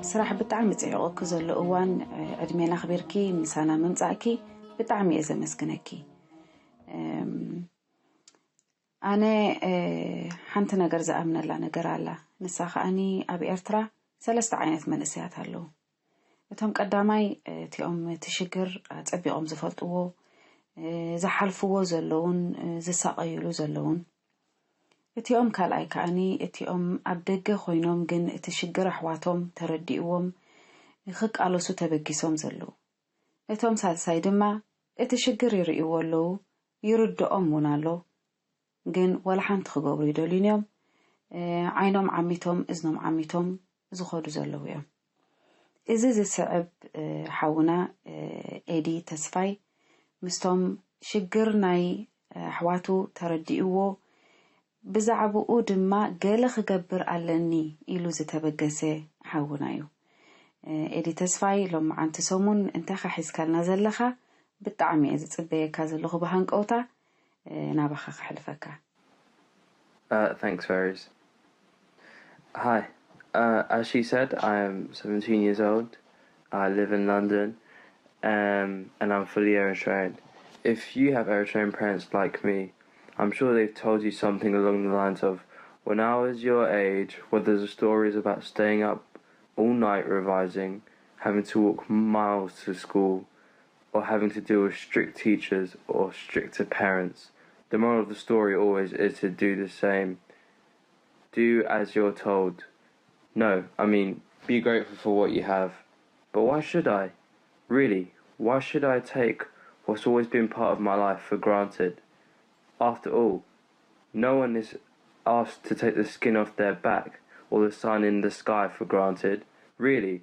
ስራሕ ብጣዕሚ ፅዒቑኪ ዘሎ እዋን ዕድሜና ኣኽቢርኪ ምሳና ምምፃእኪ ብጣዕሚ እየ ዘመስግነኪ። ኣነ ሓንቲ ነገር ዝኣምነላ ነገር ኣላ። ንሳ ከዓኒ ኣብ ኤርትራ ሰለስተ ዓይነት መንእሰያት ኣለዉ። እቶም ቀዳማይ እቲኦም እቲ ሽግር ኣጸቢቖም ዝፈልጥዎ፣ ዝሓልፍዎ ዘለዉን ዝሳቐዩሉ ዘለዉን። እቲኦም ካልኣይ ከዓኒ እቲኦም ኣብ ደገ ኮይኖም ግን እቲ ሽግር ኣሕዋቶም ተረዲእዎም ክቃለሱ ተበጊሶም ዘለዉ። እቶም ሳልሳይ ድማ እቲ ሽግር ይርእይዎ ኣለዉ፣ ይርድኦም እውን ኣሎ። ግን ዋላ ሓንቲ ክገብሩ ይደልዩን እዮም። ዓይኖም ዓሚቶም እዝኖም ዓሚቶም ዝኸዱ ዘለዉ እዮም። እዚ ዝስዕብ ሓውና ኤዲ ተስፋይ ምስቶም ሽግር ናይ ኣሕዋቱ ተረዲእዎ ብዛዕባኡ ድማ ገለ ክገብር ኣለኒ ኢሉ ዝተበገሰ ሓውና እዩ። ኤዲ ተስፋይ ሎመዓንቲ ሰሙን እንታይ ሒዝካልና ዘለኻ ብጣዕሚ እየ ዝፅበየካ ዘለኹ ብሃንቀውታ። ናባኻ ከሕልፈካ። Uh, thanks, Rose. Hi. Uh, as she said, I am seventeen years old. I live in London, um, and I'm fully Eritrean. If you have Eritrean parents like me, I'm sure they've told you something along the lines of, "When I was your age, whether the story is about staying up all night revising, having to walk miles to school, or having to deal with strict teachers or stricter parents, the moral of the story always is to do the same. Do as you're told. No, I mean, be grateful for what you have. But why should I? Really, why should I take what's always been part of my life for granted? After all, no one is asked to take the skin off their back or the sun in the sky for granted. Really,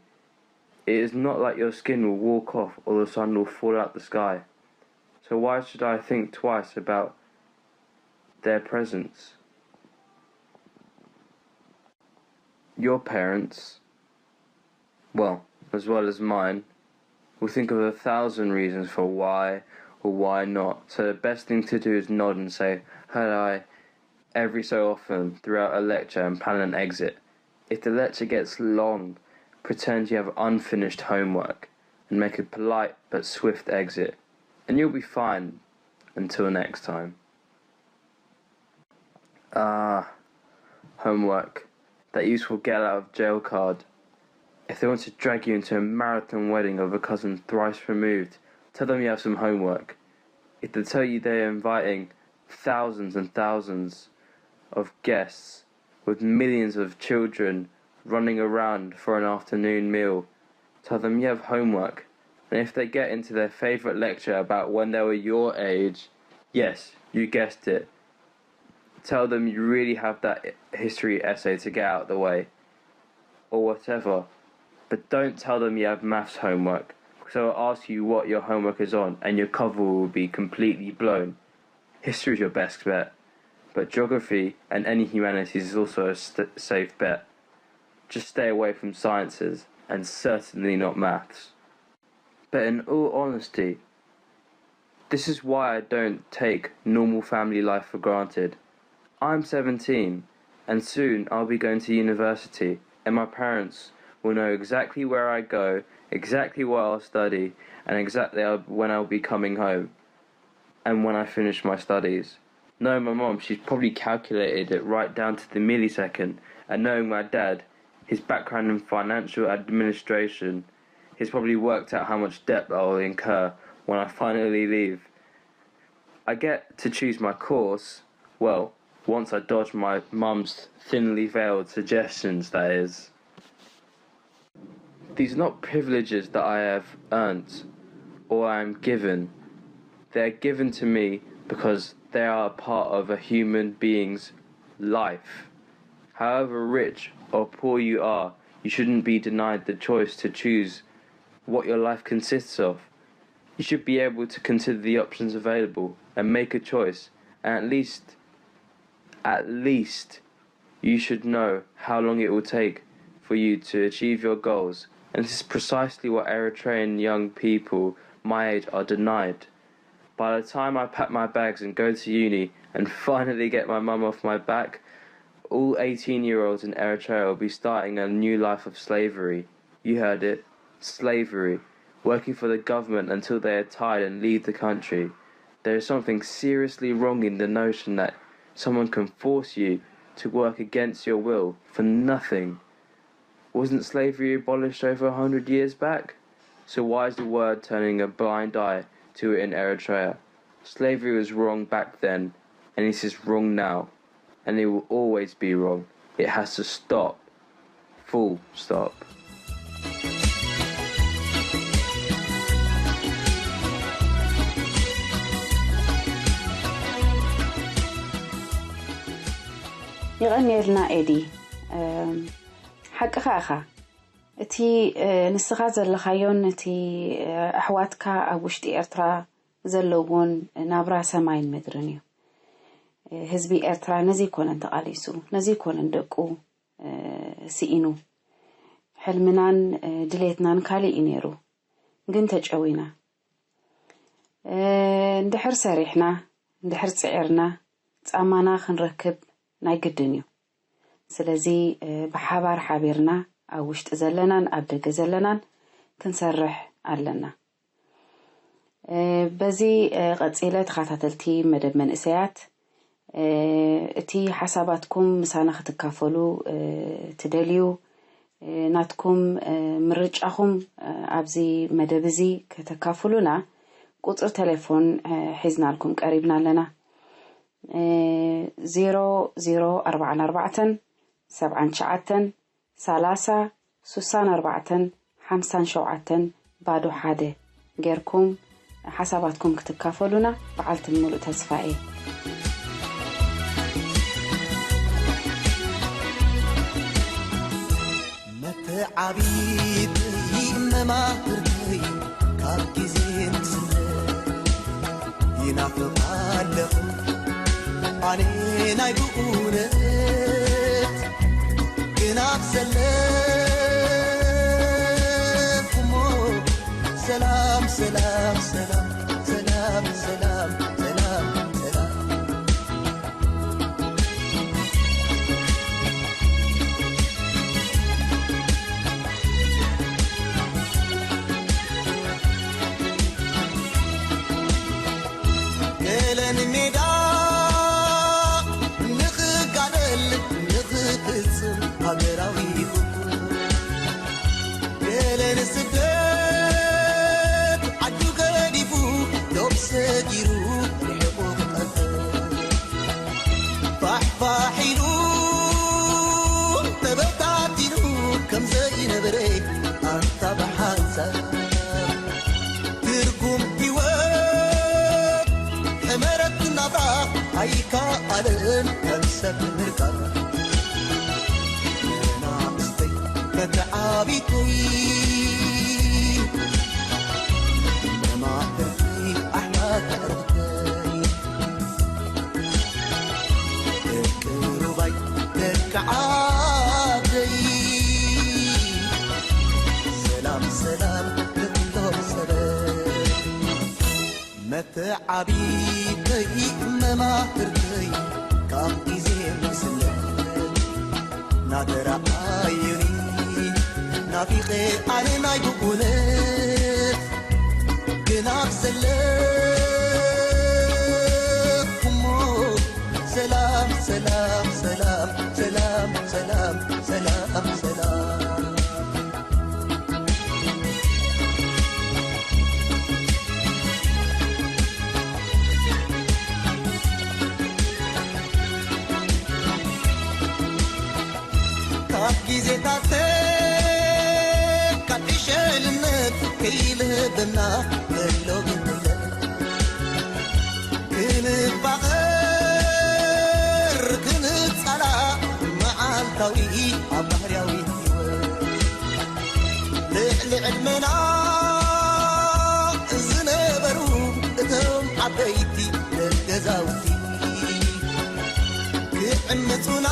it is not like your skin will walk off or the sun will fall out the sky. So why should I think twice about their presence?" Your parents well, as well as mine, will think of a thousand reasons for why or why not. So the best thing to do is nod and say, "Hello," every so often throughout a lecture and plan an exit. If the lecture gets long, pretend you have unfinished homework and make a polite but swift exit, and you'll be fine until next time. Ah, homework. That useful get out of jail card. If they want to drag you into a marathon wedding of a cousin thrice removed, tell them you have some homework. If they tell you they're inviting thousands and thousands of guests with millions of children running around for an afternoon meal, tell them you have homework. And if they get into their favorite lecture about when they were your age, yes, you guessed it, tell them you really have that history essay to get out of the way, or whatever. But don't tell them you have maths homework, because they'll ask you what your homework is on, and your cover will be completely blown. History is your best bet, but geography and any humanities is also a st- safe bet. Just stay away from sciences, and certainly not maths. But in all honesty, this is why I don't take normal family life for granted. I'm seventeen, and soon I'll be going to university, and my parents will know exactly where I go, exactly what I'll study, and exactly when I'll be coming home, and when I finish my studies. Knowing my mom, she's probably calculated it right down to the millisecond, and knowing my dad, his background in financial administration, he's probably worked out how much debt I'll incur when I finally leave. I get to choose my course, well, once I dodge my mum's thinly veiled suggestions, that is. These are not privileges that I have earned or I am given. They are given to me because they are a part of a human being's life. However rich or poor you are, you shouldn't be denied the choice to choose what your life consists of. You should be able to consider the options available and make a choice, and at least, at least, you should know how long it will take for you to achieve your goals. And this is precisely what Eritrean young people my age are denied. By the time I pack my bags and go to uni and finally get my mum off my back, all eighteen year olds in Eritrea will be starting a new life of slavery. You heard it, slavery, working for the government until they are tired and leave the country. There is something seriously wrong in the notion that someone can force you to work against your will for nothing. Wasn't slavery abolished over a hundred years back? So why is the world turning a blind eye to it in Eritrea? Slavery was wrong back then, and it is wrong now, and it will always be wrong. It has to stop. Full stop. ይቐንየልና ኤዲ። ሓቅኻ ኢኻ። እቲ ንስኻ ዘለኻዮን እቲ ኣሕዋትካ ኣብ ውሽጢ ኤርትራ ዘለዎን ናብራ ሰማይን ምድርን እዩ። ህዝቢ ኤርትራ ነዚ ኣይኮነን ተቓሊሱ፣ ነዚ ኣይኮነን ደቁ ስኢኑ። ሕልምናን ድሌትናን ካልእ እዩ ነይሩ፣ ግን ተጨዊና። እንድሕር ሰሪሕና፣ እንድሕር ጽዒርና፣ ጻማና ክንረክብ ናይ ግድን እዩ። ስለዚ ብሓባር ሓቢርና ኣብ ውሽጢ ዘለናን ኣብ ደገ ዘለናን ክንሰርሕ ኣለና። በዚ ቀጺለ ተኸታተልቲ መደብ መንእሰያት እቲ ሓሳባትኩም ምሳና ክትካፈሉ ትደልዩ ናትኩም ምርጫኹም ኣብዚ መደብ እዚ ከተካፍሉና ቁጽሪ ቴሌፎን ሒዝናልኩም ቀሪብና ኣለና። ዜሮ ዜሮ ኣርባዓን ኣርባዕተን ሰብዓን ትሽዓተን ሰላሳ ሱሳን ኣርባዕተን ሓምሳን ሸውዓተን ባዶ ሓደ ጌርኩም ሓሳባትኩም ክትካፈሉና በዓልቲ ሙሉእ ተስፋ እየ። መተዓቢት መማህርተይ ካብ ግዜ ንስለ ይናፍቕ ኣለኹ ኣነ ናይ ብእውነት ግናብ ዘለ ሰላም ሰላም ሰላም ሰላም ሰላም ሰላም ሰላም። ገለን ሜዳ ንኽጋደል ንኽፍጽም ሃገራዊ ግቡእ። ገለን ስደት ዓዱ ገዲፉ ዶብ ሰጊሩ ርሒቑ ክጠፍእ። ፋሕፋሕ ኢሉ ተበታቲኑ ከም ዘይነበረ ኣንታ ብሓንሳብ። ትርጉም ህይወት ሕመረት ናብራ ኣይከኣልን ከም ሰብ ምርካብ። መናእሰይ መተዓቢተይ መማህርተይ ኣሕዋት ኣዕሩኽተይ ደቂ ሩባይ ደቂ ዓደይ ሰላም ሰላም ንኹሎም ሰበይ። መተዓቢተይ መማህርተይ ካብ ግዜ ምስለ ናተረኣዩኒ ናፊቐ ኣነ ናይ ብቑለት ግን ኣብ ዘለኹሞ ሰላም ሰላም ሰላም ሰላም ሰላም ሰላም ሰላም። ካብ ግዜታት ካብ ዕሸልነት ከይልህበና ከሎ ግንነት ክንፋቐር ክንጻላእ መዓልታዊ ኣብ ባህርያዊ ህይወት ልዕሊ ዕድመና ዝነበሩ እቶም ዓበይቲ ገዛውቲ ክዕምጹና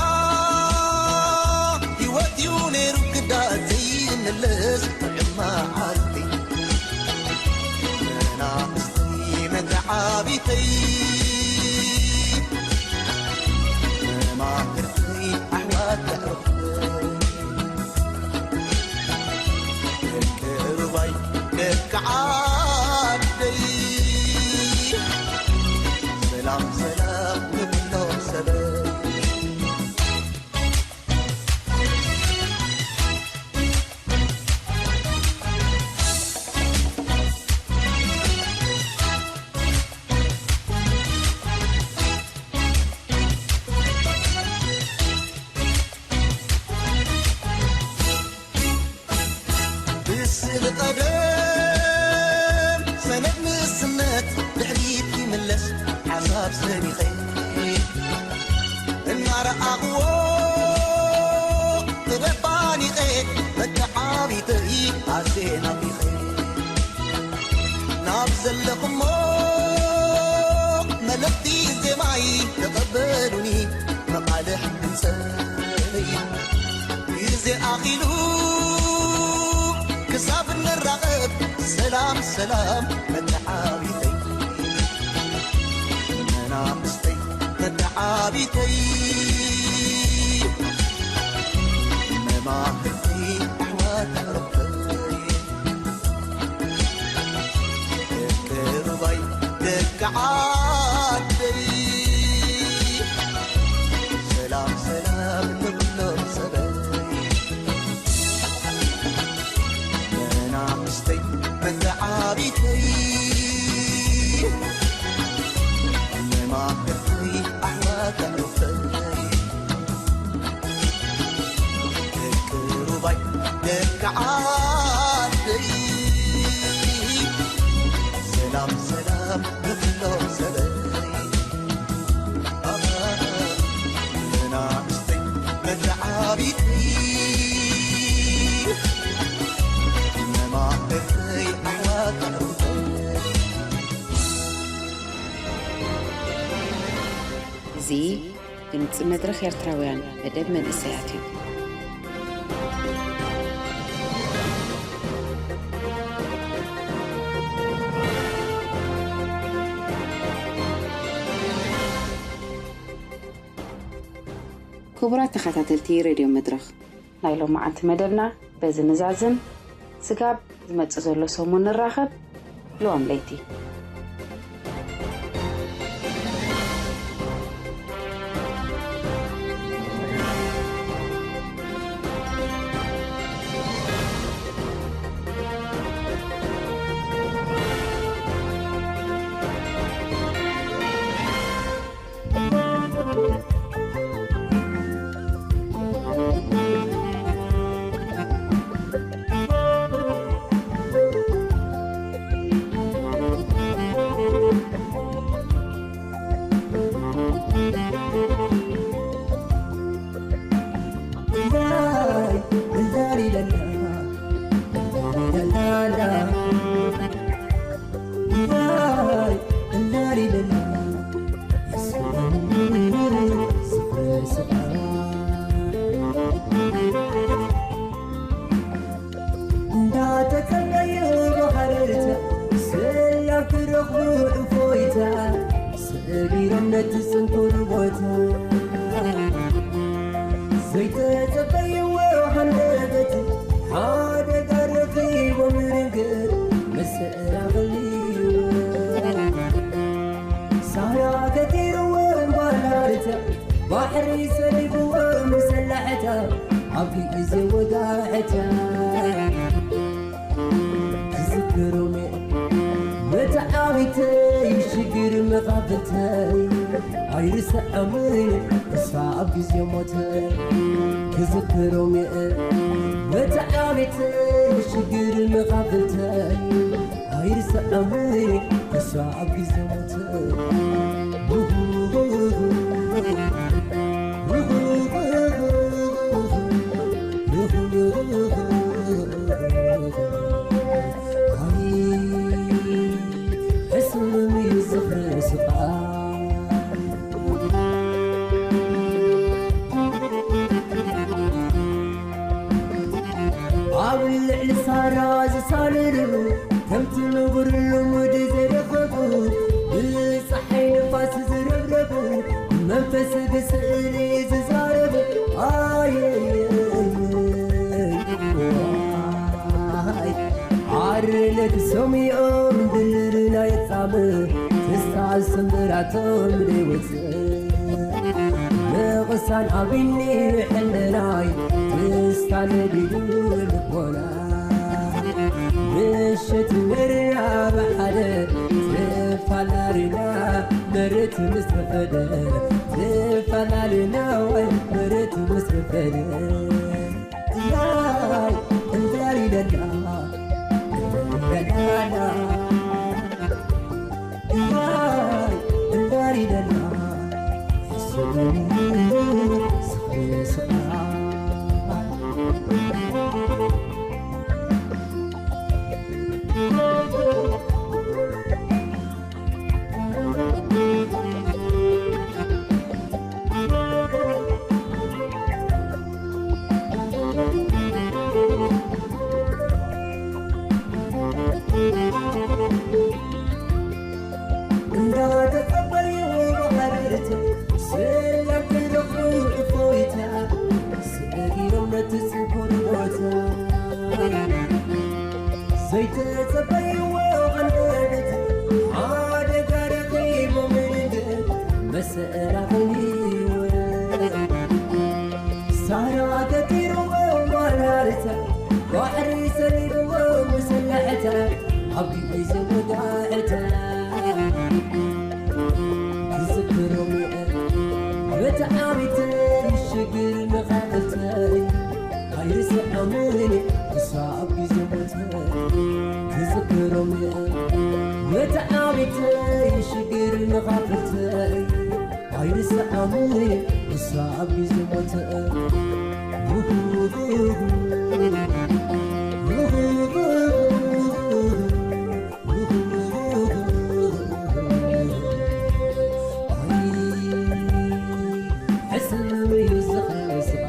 ህይወት እዩ ነይሩ ግዳ ዘይምለስ ጥዑም መዓልቲ። መናእሰይ መተዓቢተይ መማህርተይ ኣሕዋት ኣዕሩኽተይ ደቂ ሩባይ ደቂ ዓደይ ሰላም ሰላም ንኹሎም ሰበይ። ብስሊ ቀደም ሰነድ ንእስነት ድሕሪት ይምለስ ሓሳብ ሰኒቐ እናረኣኽዎ ተደፋኒቐ መተዓቢተይ ኣዝየ ናፊቐ ናብ ዘለኹሞ መልእኽቲ ዜማይ ተቐበሉኒ መቓልሕ ድምፀይ ግዜ ኣኺሉ ክሳብ ንራኸብ ሰላም ሰላም መተዓቢተይ መናእሰይ መተዓቢተይ መማህርተይ ኣሕዋት ኣዕሩኽተይ ደቂ ሩባይ ደቂ ዓደይ ሰላም ሰላም ንኹሎም ሰበይ መናእሰይ መተዓቢተይ መማህርተይ ኣሕዋት ኣዕሩኽተይ ደቂ ሩባይ ደቂ ዓደይ ሰላም ሰላም ንኹሎም ሰበይ መናእሰይ መተዓቢተይ መማህርተይ ኣሕዋት ኣዕሩኽተይ። እዚ ድምጺ መድረኽ ኤርትራውያን መደብ መንእሰያት እዩ። ክቡራት ተኸታተልቲ ሬድዮ መድረኽ፣ ናይ ሎማዓንቲ መደብና በዚ ንዛዝም። ስጋብ ዝመጽእ ዘሎ ሰሙን ንራኸብ። ልዋም ለይቲ። እንዳተጸበዩ ብሃረርታ፣ ሰላም ክረኽቡ እፎይታ፣ ሰጊሮም ነቲ ጽንኩር ቦታ። ዘይተጸበይዎ ሃንደበት፣ ሓደጋ ረኺቦም ርግእ፣ መሰናኽል እዩ። ሳራ ገዲርዎም ባላርታ፣ ባሕሪ ሰሊብዎም ሰላሕታ፣ ኣብ ግዜ ወጋሕታ። ክዝክሮም መተዓቢተይ ሽግር መቓብልተይ፣ ኣይርስዖምን እሳ ኣብ ግዜ ሞተይ። ክዝክሮም መተዓቢተይ ሽግር መቓብልተይ፣ ኣይርስዖምን እሳ ኣብ ግዜ ሞተይ። ሕሱም እዩ ዝኽሪ ስቓይ። ኣብ ልዕሊ ሳራ ዝሳለሉ፣ ከምቲ ንቡር ልሙድ ዘይረኸቡ፣ ብጸሓይ ንፋስ ዝረብረቡ፣ መንፈስ ብስእሊ ዝዛረቡ። ኣየየይ፣ ኣረ ነቲ ሰሚዖም ድልድል ናይ ጻም፣ ትስታ ስምብራቶም ደይወጽእ። ምቕሳን ኣቢኒ ሕልናይ፣ ትስታ ነዲዱ ልቦና። ምሸት ወርያ ብሓደ፣ ተፋላሊና መሬት ምስ ተኸደ፣ ተፋላሊና ወይ መሬት ምስ ተኸደ። እያይ እንዳሊለላ፣ እንዳሊለላ። እያይ እንዳሊለላ፣ ስምኒ ስምኒ ስምኒ። እንዳተጸበዩ ብሃረርታ፣ ሰላም ክረኽቡ እፎይታ፣ ሰጊሮም ነቲ ጽንኩር ቦታ። ዘይተጸበይዎ ኣንደበት፣ ሓደጋ ረኺቦም መንገድ፣ መሰናኽል ህይወት። ሳራ ገዲርዎም ባራርታ፣ ባሕሪ ሰሊብዎም ሰላሕታ፣ ኣብ ግዜ ወጋሕታ። ክዝክሮም እየ መተዓቢተይ፣ ሽግር መኻኽልተይ፣ ኣይርስዖምን እየ እሳ ኣብ ግዜ ሞተይ። ክዝክሮም እየ መተዓቢተይ፣ ሽግር መኻኽልተይ፣ ኣይርስዖምን እየ እሳ ኣብ ግዜ ሞተይ። ሕስም እዩ ዝኽስባ።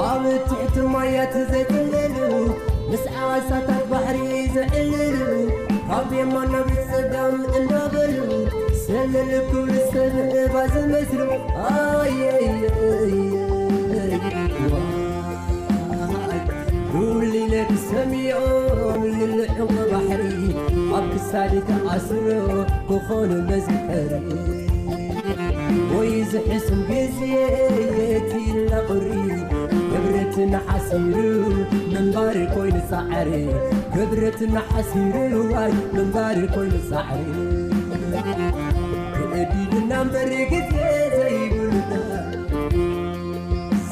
ኣብ ትሕቲ ማያት ዘጽልሉ፣ ምስ ዓሳታት ባሕሪ ዘዕልሉ፣ ኣብ የማን ናብ ጸጋም እንዳበሉ ሰለል ክብሉ ሰብ እባ ዝመስሉ። ኣየየየ ውሊነ ክሰሚዖም ልልዕቑ ባሕሪ ኣብ ክሳድ ተኣስሮ ክኾኑ መዝከሪ። ወይ ዝሕሱም ግዜ የትኢልና ቁሪ ክብረትና ሓሲሩ ምንባር ኮይኑ ጻዕሪ። ክብረትና ሓሲሩ ዋይ ምንባር ኮይኑ ጻዕሪ። ክእዲድና እምበር ግዜ ዘይብሉና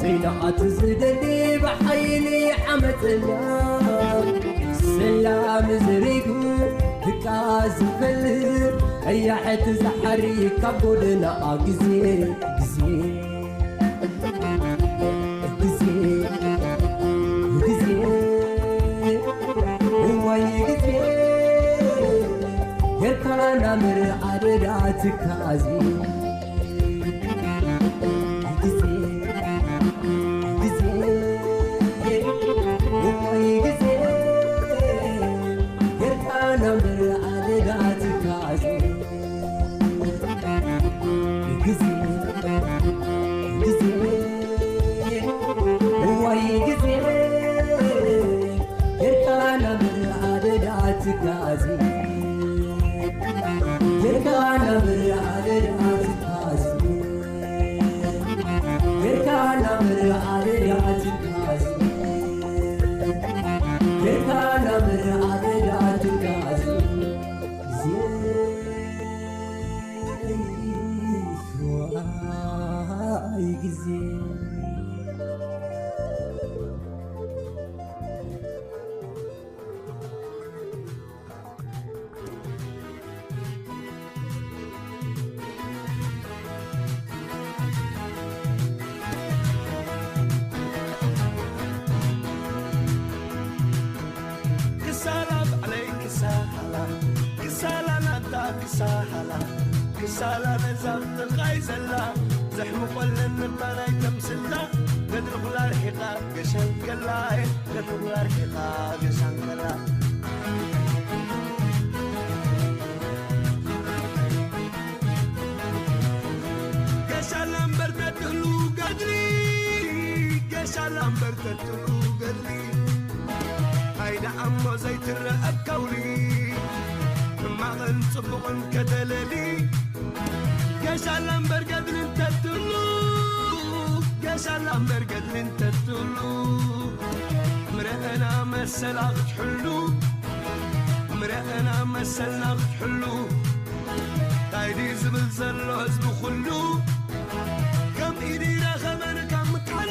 ዘይነኣቱ ዝደሊ ብሓይሊ ዓመፀና ሰላም ዝሪጉ ድቃ ዝፈልጥ ቀያሕቲ ዝሓሪ ካብ ጎደና ግዜ ግዜ ግዜ ግዜ እዋይ ግዜ ጌርካና ምርኣደዳ ትካዜ ግዜ ግዜ እዋይ ግዜ ጌርካና ምርኣደዳ ትካዜ ግዜ ግዜ እዋይ ግዜ ጌርካና ምርኣደዳ ትካዜ ጌርካና ምርኣደዳ ትካዜ ጌርካና ምርኣደዳ ትካዜ ጌርካና ምርኣደዳ ትካዜ ግዜ ዋይ ግዜ ክሳላ ባዕለይ ክሳላ ክሳላ ናታ ክሳላ ክሳላ ነዛ ጥቓይ ዘላ ዘሕምቆለን እባ ናይ ተምስላ ገድሪ ኩላ ርሒቓ ገሻን ከላ ገድሪ ኩላ ርሒቓ ገሻን ከላ ገሻላ እምበር ተትህሉ ገድሪ ገሻላ እምበር ተትህሉ ገድሪ ኣይደኣ እሞ ዘይትረአ ከውሊ ሕማቕን ጽቡቕን ከተለሊ ገሻላ እምበር ገድሊ እንተትህሉ ገሻላ እምበር ገድሊ እንተትህሉ ምረአና መሰላ ክትሕሉ ምረአና መሰልና ክትሕሉ እንታይ ድዩ ዝብል ዘሎ ህዝቢ ኩሉ ከም ኢድ ይረኸበን ካብ ምካኑ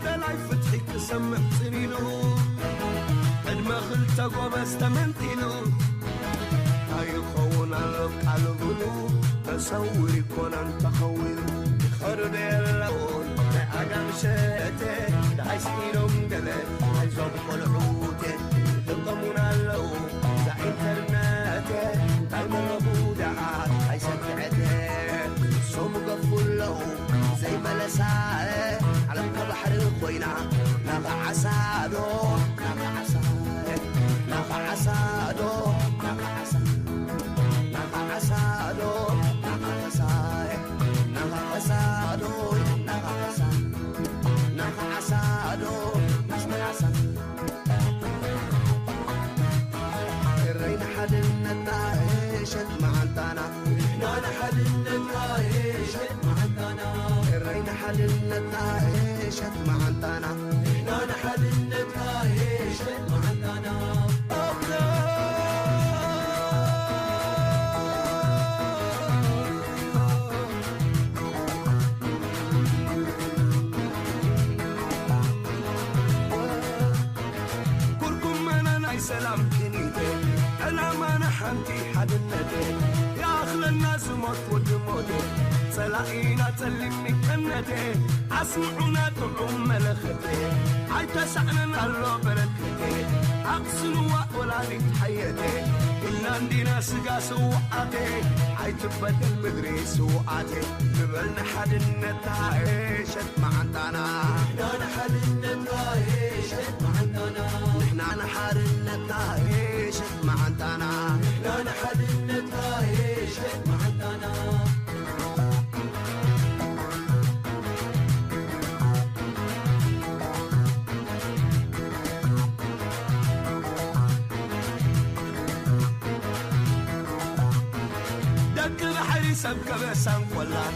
ደላይ ፍትሒ ክሰምዕ ጽን ኢሉ ዕድመ ክልተ ጎበዝ ተመንጢሉ ኣይኸውን ኣሎ ቃሉ ብሉ ተሰውር ይኮነን ተኸዊሉ ይኸዱ ዶ የለውን ናይ ኣጋምሸቴ ደሓይ ስኢሎም ገለ ኣይዞም ቆልዑቴ ይጥቀሙን ኣለዉ እዛ ኢንተርነቴ እንታይ መረቡ ደኣ ኣይሰግዐቴ እሶም ገፉ ኣለዉ ዘይመለሳ ዓለም ከባሕሪ ኮይና ናኸዓሳዶ ናኸዓሳ ናኸዓሳዶ ናኸዓሳ ናኸዓሳዶ ናኸዓሳ ናኸዓሳዶ ናኸዓሳ ናኸዓሳዶ ናኸዓሳ እረይ ንሓድነትና እሸት መዓንጣና ንሕና ንሓድነትና እሸት መዓንጣና እረይ ንሓድነትና እሸት መዓንጣና ንሕና ንሓድነትና እሸት መዓንጣና ኩርኩም መነ ናይ ሰላም ክኒተ ዕላማና ሓንቲ ሓድነተ ይኣኽለና ዝሞት ወዲ ሞተ ጸላኢና ጸሊም ሚቀነተ ኣስምዑና ጥዑም መለኸተ ኣይተሳዕነን ኣሎ በረከተ ኣቕስንዋ ወላዲት ሓየተ ኢልና እንዲና ስጋ ስውኣተ ኣይትበደል ምድሪ ስውኣተ ንበል ንሓድነትና ሸት መዓንጣና ንሕና ንሓድነትና ሸት መዓንጣና ንሕና ንሓድነትና ሸት መዓንጣና ሰብ ከበሳን ቆላን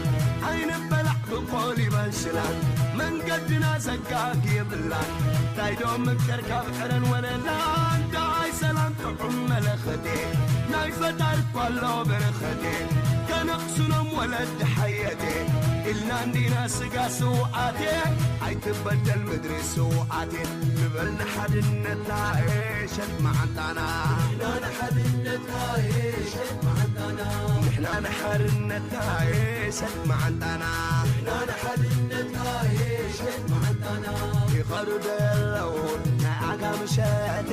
ኣይንበላዕ ብቆሊባን ሽላን መንገድና ዘጋግ የብላን። እንታይ ዶ ምቅር ካብ ዕረን ወለላን ደኣይ ሰላም ጥዑም መለኸቴ ናይ ፈጣሪ እኳ ኣሎ በረኸቴ ከነቕስኖም ወለድ ሓየቴ ኢልና እንዲና ስጋ ስውዓቴ ኣይትበደል ምድሪ ስውዓቴ ንበል ንሓድነትና ሸጥ መዓንጣና ንሕና ንሓድነትና ሸጥ መዓንጣና ንሕና ንሓድነትና ሸጥ መዓንጣና ንሕና ንሓድነትና ሸጥ መዓንጣና ይኸዱ ዘለዉ ናይ ዓጋመ ሸተ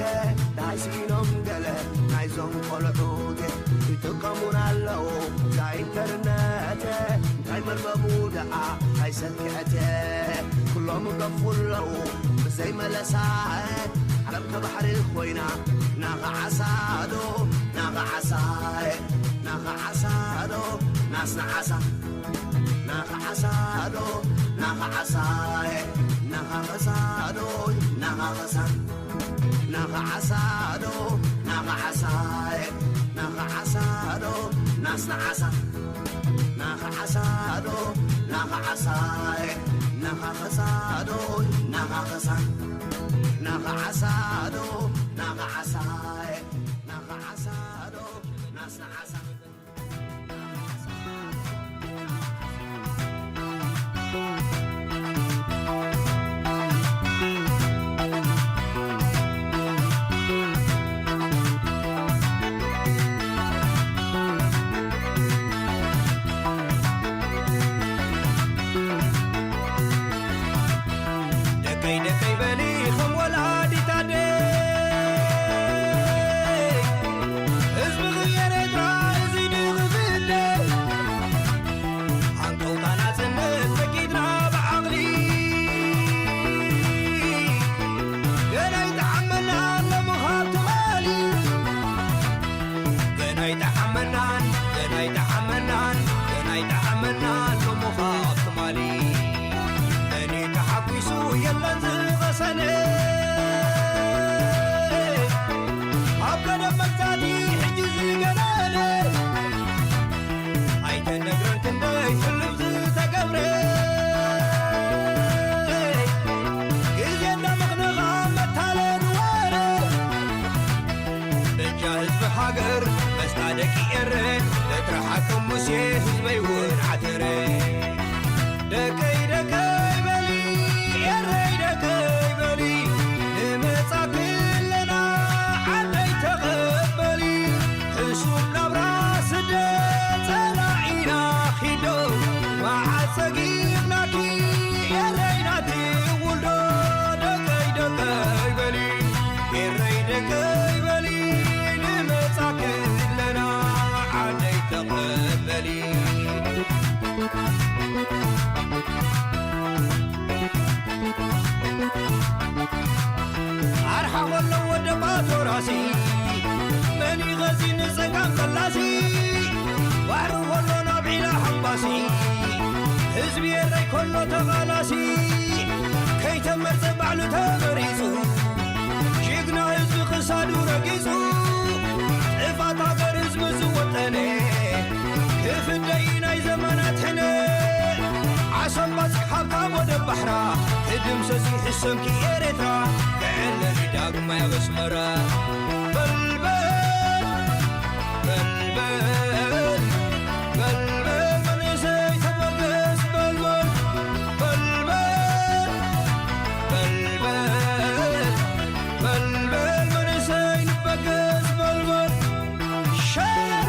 ናይ ስኢኖም ገለ ናይዞም ቆልዑት ይጥቀሙና ኣለዉ እዛ ኢንተርነት እንታይ መርበቡ ደኣ ኣይሰክዐተ ኩሎም ገፉ ኣለዉ ብዘይ መለሳ ዓለም ከባሕሪ ኮይና ናኻ ዓሳዶ ናኻ ዓሳ ናኻ ዓሳዶ ናስና ዓሳ ናኻ ዓሳዶ ናኻ ዓሳ ናኻ ኸሳዶ ናኻ ኸሳ ናኻ ዓሳዶ ናኻ ዓሳ ናኻ ዓሳዶ ናስና ዓሳ ናኻ ዓሳዶ ናኻ ዓሳ ናኻ ኸሳዶ ናኻ ኸሳ ናኻ ዓሳዶ ናኻ ዓሳ ናኻ ዓሳዶ ናስና ዓሳ ደቀይ ደቀይ በሊ ከም ወላዲት ኣደይ ህዝቢ ክየረድራ እዚ ድኽፍደ ሃንቀውታ ናጽነት ፈቂድና ብዓቕሊ ገና ይጠዓመና ኣሎ ምኻብ ትማሊ ገና ይጠዓመናን ገና ይጠዓመናን ገና ይጠዓመናን ኣሎ ምኻብ ትማሊ መን ተሓጒሱ የለን ዝቐሰነ ኣብ ቀደም መግዛእቲ ሕጂ ዝገነነ ኣይተነግረን ክንደይ ሕሉፍ ዝተገብረ ግዜ እንዳመኽነኻ መታለል ወረ በጃ ህዝቢ ሃገር መስጣ ደቂ ኤረ በትሪ ሓቂ ሙሴ ህዝበይ እውን ዓተረ ደቀይ ደቀይ በሊ ኤረይ ደቀይ በሊ ንመጻ ክለና ዓደይ ተቐበሊ ሕሱም ናብራ ስደት ጸላኢና ኺዶ መዓት ጸጊብናኪ ኤረይ ናቲ ውልዶ ደቀይ ደቀይ በሊ ኤረይ ደቀይ በሊ ንመጻ ክለና ዓደይ ተቐበሊ ኣርሓ ኾሎ ወደባ ቶራሲ መን ይኸዚ ንጸጋም ፈላሲ ባሕሪ ኾሎ ናብ ዒላ ሓምባሲ ህዝቢ ኤረይ ኮሎ ተቓላሲ ከይተመርጸ ባዕሉ ተመሪጹ ጅግና ህዝቢ ክሳዱ ረጊጹ ጥፋት ሃገር ህዝቢ ዝወጠነ ክፍደይ ናይ ዘመናት ሕነ ዓሰብ ባጽዕ ሃብታም ወደብ ባሕራ ክድምሰስ ይሕሰምኪ ኤረትራ ክዕለሊ ዳግማይ ኣብ ኣስመራ በልበል በልበል በልበል መንእሰይ ተበገስ በልበል በልበል በልበል በልበል መንእሰይ ንበገስ በልበል ሸር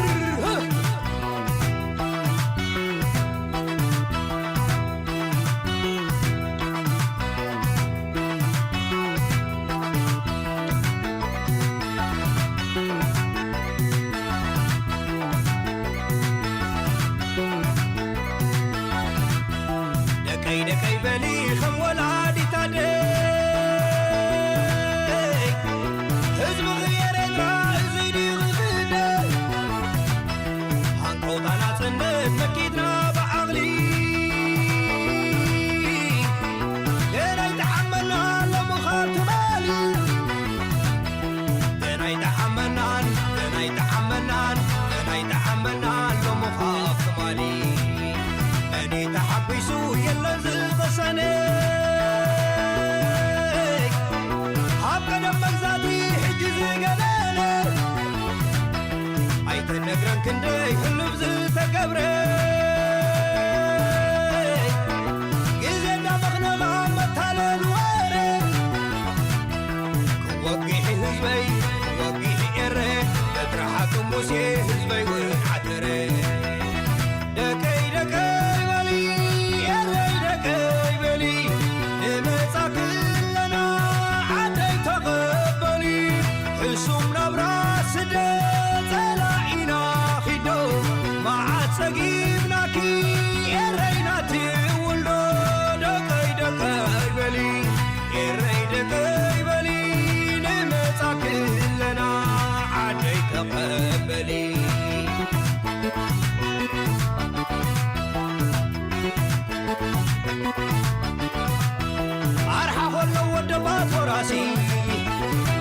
ሲ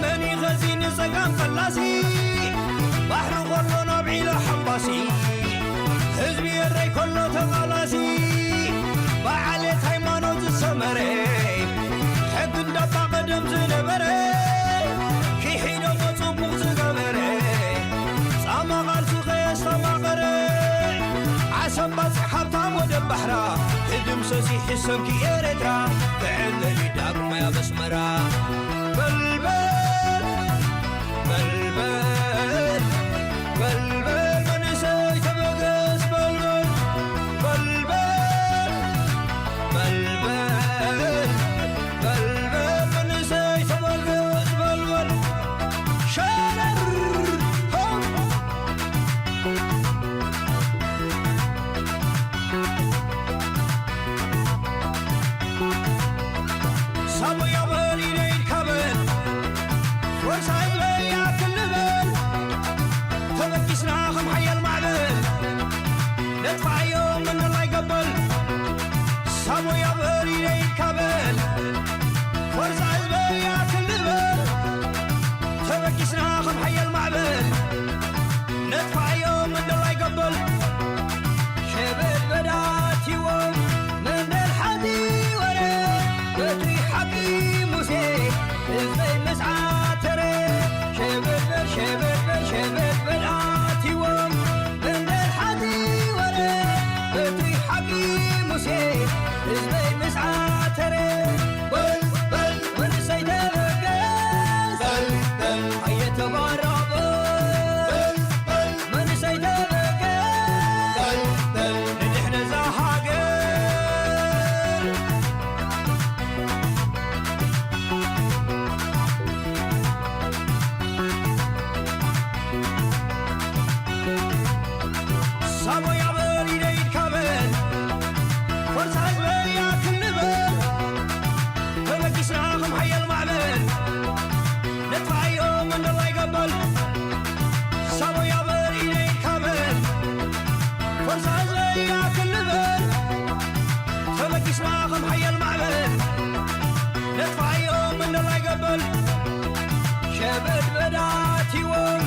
መን ይኸዚ ንጸጋም ፈላሲ ባሕሪ ከሎ ናብ ዒሎ ሓምባሲ ህዝቢ ኤረይ ከሎ ተቓላሲ ብዓሌት ሃይማኖት ዝሰመረ ሕጊ እንዳባ ቀደም ዝነበረ ክሒዶሞ ጽቡቕ ዝገበረ ጻማ ቓልሱ ከየስተማቐረ ዓሰብ ባጽዕ ሃብታም ወደብ ባሕራ ክድምሰስ ይሕሰምኪ ኤረትራ ክዕለል ዳግማይ ኣብ ኣስመራ በልበል በልበል በልበል መንእሰይ ተበገስ በልበል በልበል በልበል በልበል መንእሰይ ተበገስ በልበል ሸረር ሆም ሳቦያ በል ኢደ ኢድካ በል ወርሳ ህዝበይ ኣክል ንበል ተበጊስና ከም ሓያል ማዕበል ነጥፋዮ ምንላይ ገበል ሳቦያ በል ኢደ ኢድካ በል ወርሳ ህዝበይ ኣክል ንበል ተበጊስና ከም ሓያል ማዕበል ነጥፋዮ ምንላይ ገበል ሸበድበድ ኣትይዎም መንደል ሓቲ ወረ በትሪ ሓቂ ሙሴ ህዝበይ ምስ ዓተረ ሸበድበድ ሸበድበድ ሸበድበድ ኣትይዎም መንደል ሓቲ ወረ በትሪ ሓቂ ሙሴ ህዝበይ ምስ ዓተረ በል በል መንእሰይ ተበገስ በል በል ኣየተባራበ በል በል መንእሰይ ተበገስ በል በል ንድሕነት እዛ ሃገር ሳቦያ በል ኢደ ኢድካ በል ፈርሳ ህዝበይ ኣክል ንበል ተበጊስና ከም ሓያል ማዕበል ነጥፋዮ መንደላይ ገበል ሳቦያ በል ኢደ ኢድካ በል ፈርሳ ህዝበይ ኣክል ንበል ተበጊስና ከም ሓያል ማዕበል ነጥፋዮ መንደላይ ገበል ሸበድበድ ኣትይዎም